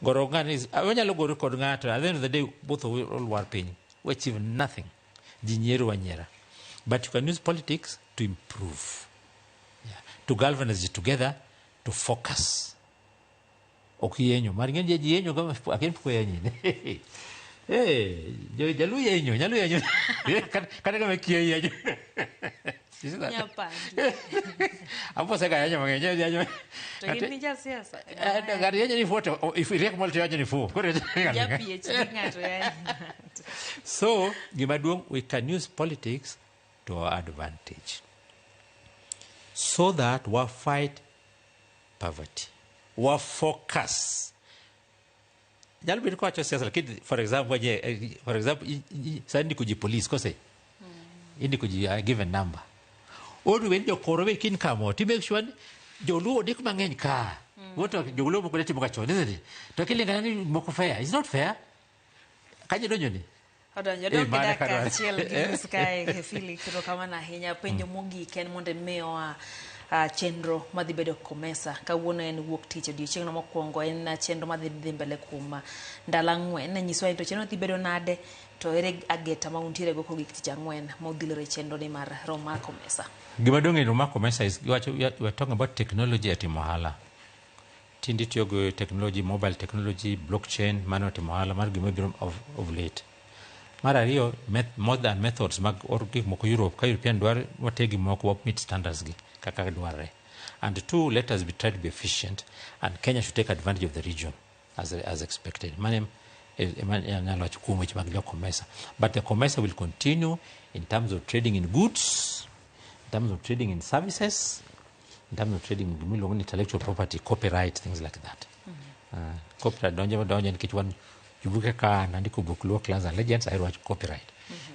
Goro ng'ane is, wanyalo goro kod ng'ato, at the end of the day, both of we all war piny. We achieve nothing. Ji nyiero wanyiera. But you can use politics to improve. Yeah. To galvanize it together, to focus. Ok yenyo. Mar ng'eny ji yenyo kama akin pok yenyi. Eh, jalu yenyo, nyalu yenyo. Kata kama kiyo yenyo. You see that? Nyapandi. Apo sega yenyo mang'eny yenyo. To gin ni jasiasa. Ng'ato yenyo ni 4 to if iriek molo to yenyo ni 4. Koro Ja PhD ng'ato yenyo. So, gima duong', we can use politics to our advantage. So that we fight poverty. We focus. Nyalo bedo kowacho siasa, lakini for example, for example, sani ndiko ji police kose? Indiko ji a given number. Odu wen jokoro be kin kamo, to make sure ni joluo ondik mang'eny ka. Woto joluo moko ne timo ga chon, isn't it? To kilingana ni moko fair. It's not fair. Kanye donjo ni? Odonjo Eh, dong mano gidak kadwaro. kaachiel gi nus kae Felix, erokamano ahinya. Penjo mogik en mondo imiwa chenro madhi bedo Komesa. Kawuono en wuok tich odiochieng'no mokwongo en chenro madhi dhi mbele kuom ndalo 4. Nyiswa ni to chenro dhi bedo nade to ere ageta ma untiere go kogik tich ang'wen modhilore e chenro ni mar romo mar Komesa. Gima duong' e romo mar Komesa is wacho, we are talking about technology e timo ohala. Tinde itiyo gi technology, mobile technology, blockchain, mano timo ohala mar gima biro of late. Mar ariyo, modern methods mag or gik moko Europe, ka European dwaro water gik moko wa meet standards gi kaka dwarre. And two, let us be try to be efficient, and Kenya should take advantage of the region as expected. Mano ema anyalo wacho kuom weche mag jo Komesa. But the Komesa will continue in terms of trading in goods, in terms of trading in services, in terms of trading in gimiluongo ni intellectual property, copyright, things like that. Copyright donjo donjo nikech wan jobuge ka nandiko buk Luo Clans and Legends ahero wach copyright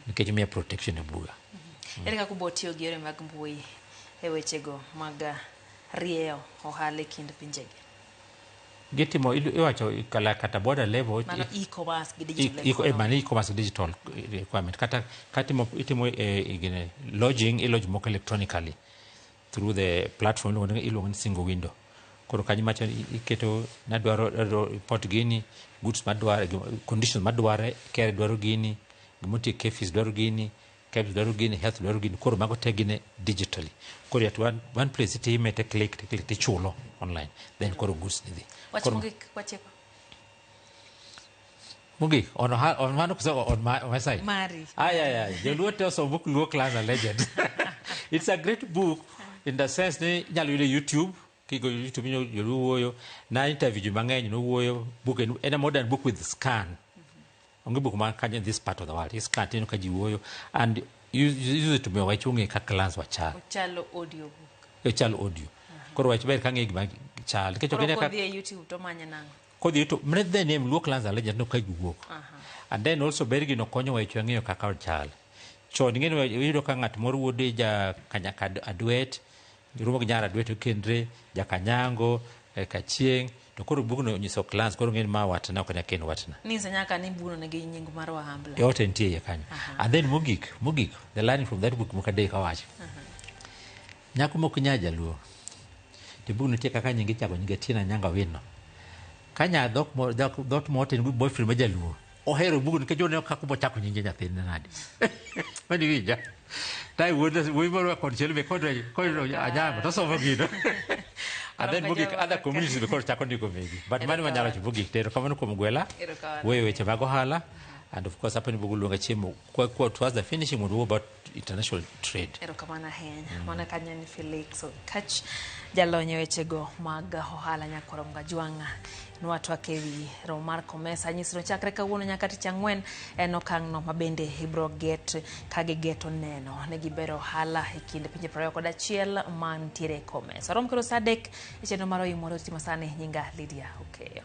nikech miya protection e buga. Ere kaka ubo tiyo gi yore mag mbui e wechego mag rieyo ohala e kind pinjegi? Gitimo iwacho kala kata border level Mano e-commerce gi digital e mano e-commerce digital requirement kata katimo itimo gine lodging, ilodge moko electronically through the platform iluongo ni single window. Koro kanyo macho iketo nadwaro report gini, goods madware, conditions madware, KRA dwaro gini, gimotie KEPHIS dwaro gini, KEBS dwaro gini, health dwaro gini. Koro mago te gine digitally. Koro at one place itime te click te click tichulo online, then koro goods ni dhi. Wach mogik watieko. Mogik on mano koso on my side? Mari. Ay, ay, ay. Joluo te osomo book Luo Clans and Legend. It's a great book in the sense ni inyalo yude YouTube. Kigo YouTube inyo joluo wuoyo. Na interview ji mang'eny nowuoyo. Book en a modern book with scan. Onge book man kanyo in this part of the world. I scan tineno ka ji wuoyo and use it to miyo wach ong'e kaka clans wachal. Ochalo audio book. Ochal audio. Koro wach ber ka ng'e gima chal. Nikech ok Koro ine ka kodhi e YouTube to manye nang'o? Kodhi to mane the name Luo Clans and Legend no ka giwuok. And then also ber gino konyo wach ng'eyo kaka ochal. Chon ing'e ni iyudo ka ng'at moro wuode ja Kanyaka Adwet, romo gi nyar Adwet okendre, ja Kanyango, Kachieng', to koro bugno onyiso clans, koro ng'e ni ma watna ok en watna. Nyiso nyaka ni bugno nigi nying mar Wahambla. E ote nitie iye kanyo. And then mogik, the learning from that book moko adek awacho. Nyako mok nya jaluo. To bugno nitie kaka nyinge ichako nyinge Tina Nyanga Wino. Ka nya dhok dhot moten gi boyfriend ma jaluo. Ohero bugno nikech oneno kaka obochako nyinge nyathine nade. Mani winja. Tai wuod wuoyi moro konchiel be kod Anyango to somo gino. And then mogik other communities be koro chako ndiko megi. But mano manyalo wacho mogik. To erokamano kuom gwela. Erokamano. Wuoyo weche mag ohala. And of course apani bugo luonga chiemo kwa towards the finishing mondo wuo about international trade. Erokamano ahinya. Mano kanyo ni Felix Okach, jalony e wechego mag ohala nyakwar Mgajwang'a. Nwatwak ewi romo mar COMESA nyiso ni chakre kawuono nyaka tich ang'wen en okang'no ma bende ibro get ka gigeto neno ni gibero ohala e kind pinje 21 mantiere e COMESA. Rom koro saa 3 e chenro mar Oimore Otima sani nyinga Lydia Okeyo.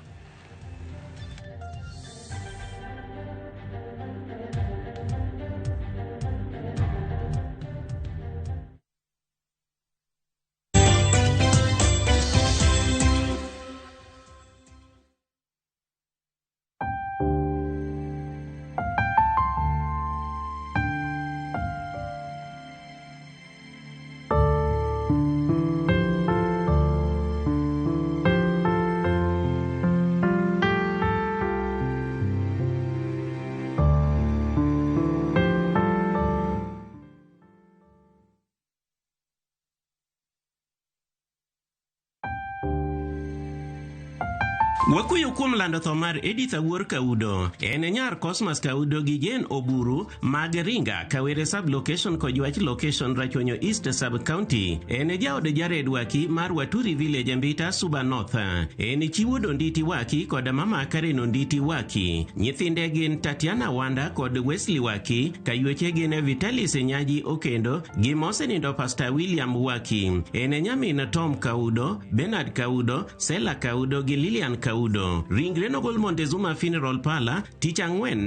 Wakuyo kuom lando tho mar Edith Awuor Kaudo. En nyar Cosmas Kaudo gi Jane Oburu mag Ringa, Kawere sub-location Kojwach location Rachuonyo East sub-county. En jaod Jared Waki mar Waturi Village Mbita Suba North. En chi wuod Onditi Waki kod mama Karen Onditi Waki. Nyithinde gin Tatiana Wanda kod Wesley Waki, kayuoche gin Vitalis Nyaji Okendo gi mosenindo Pastor William Waki. En nyamin Tom Kaudo, Bernard Kaudo, Sela Kaudo gi Lilian Kaudo. Ringre nogol Montezuma Funeral Parlor tich ang'wen.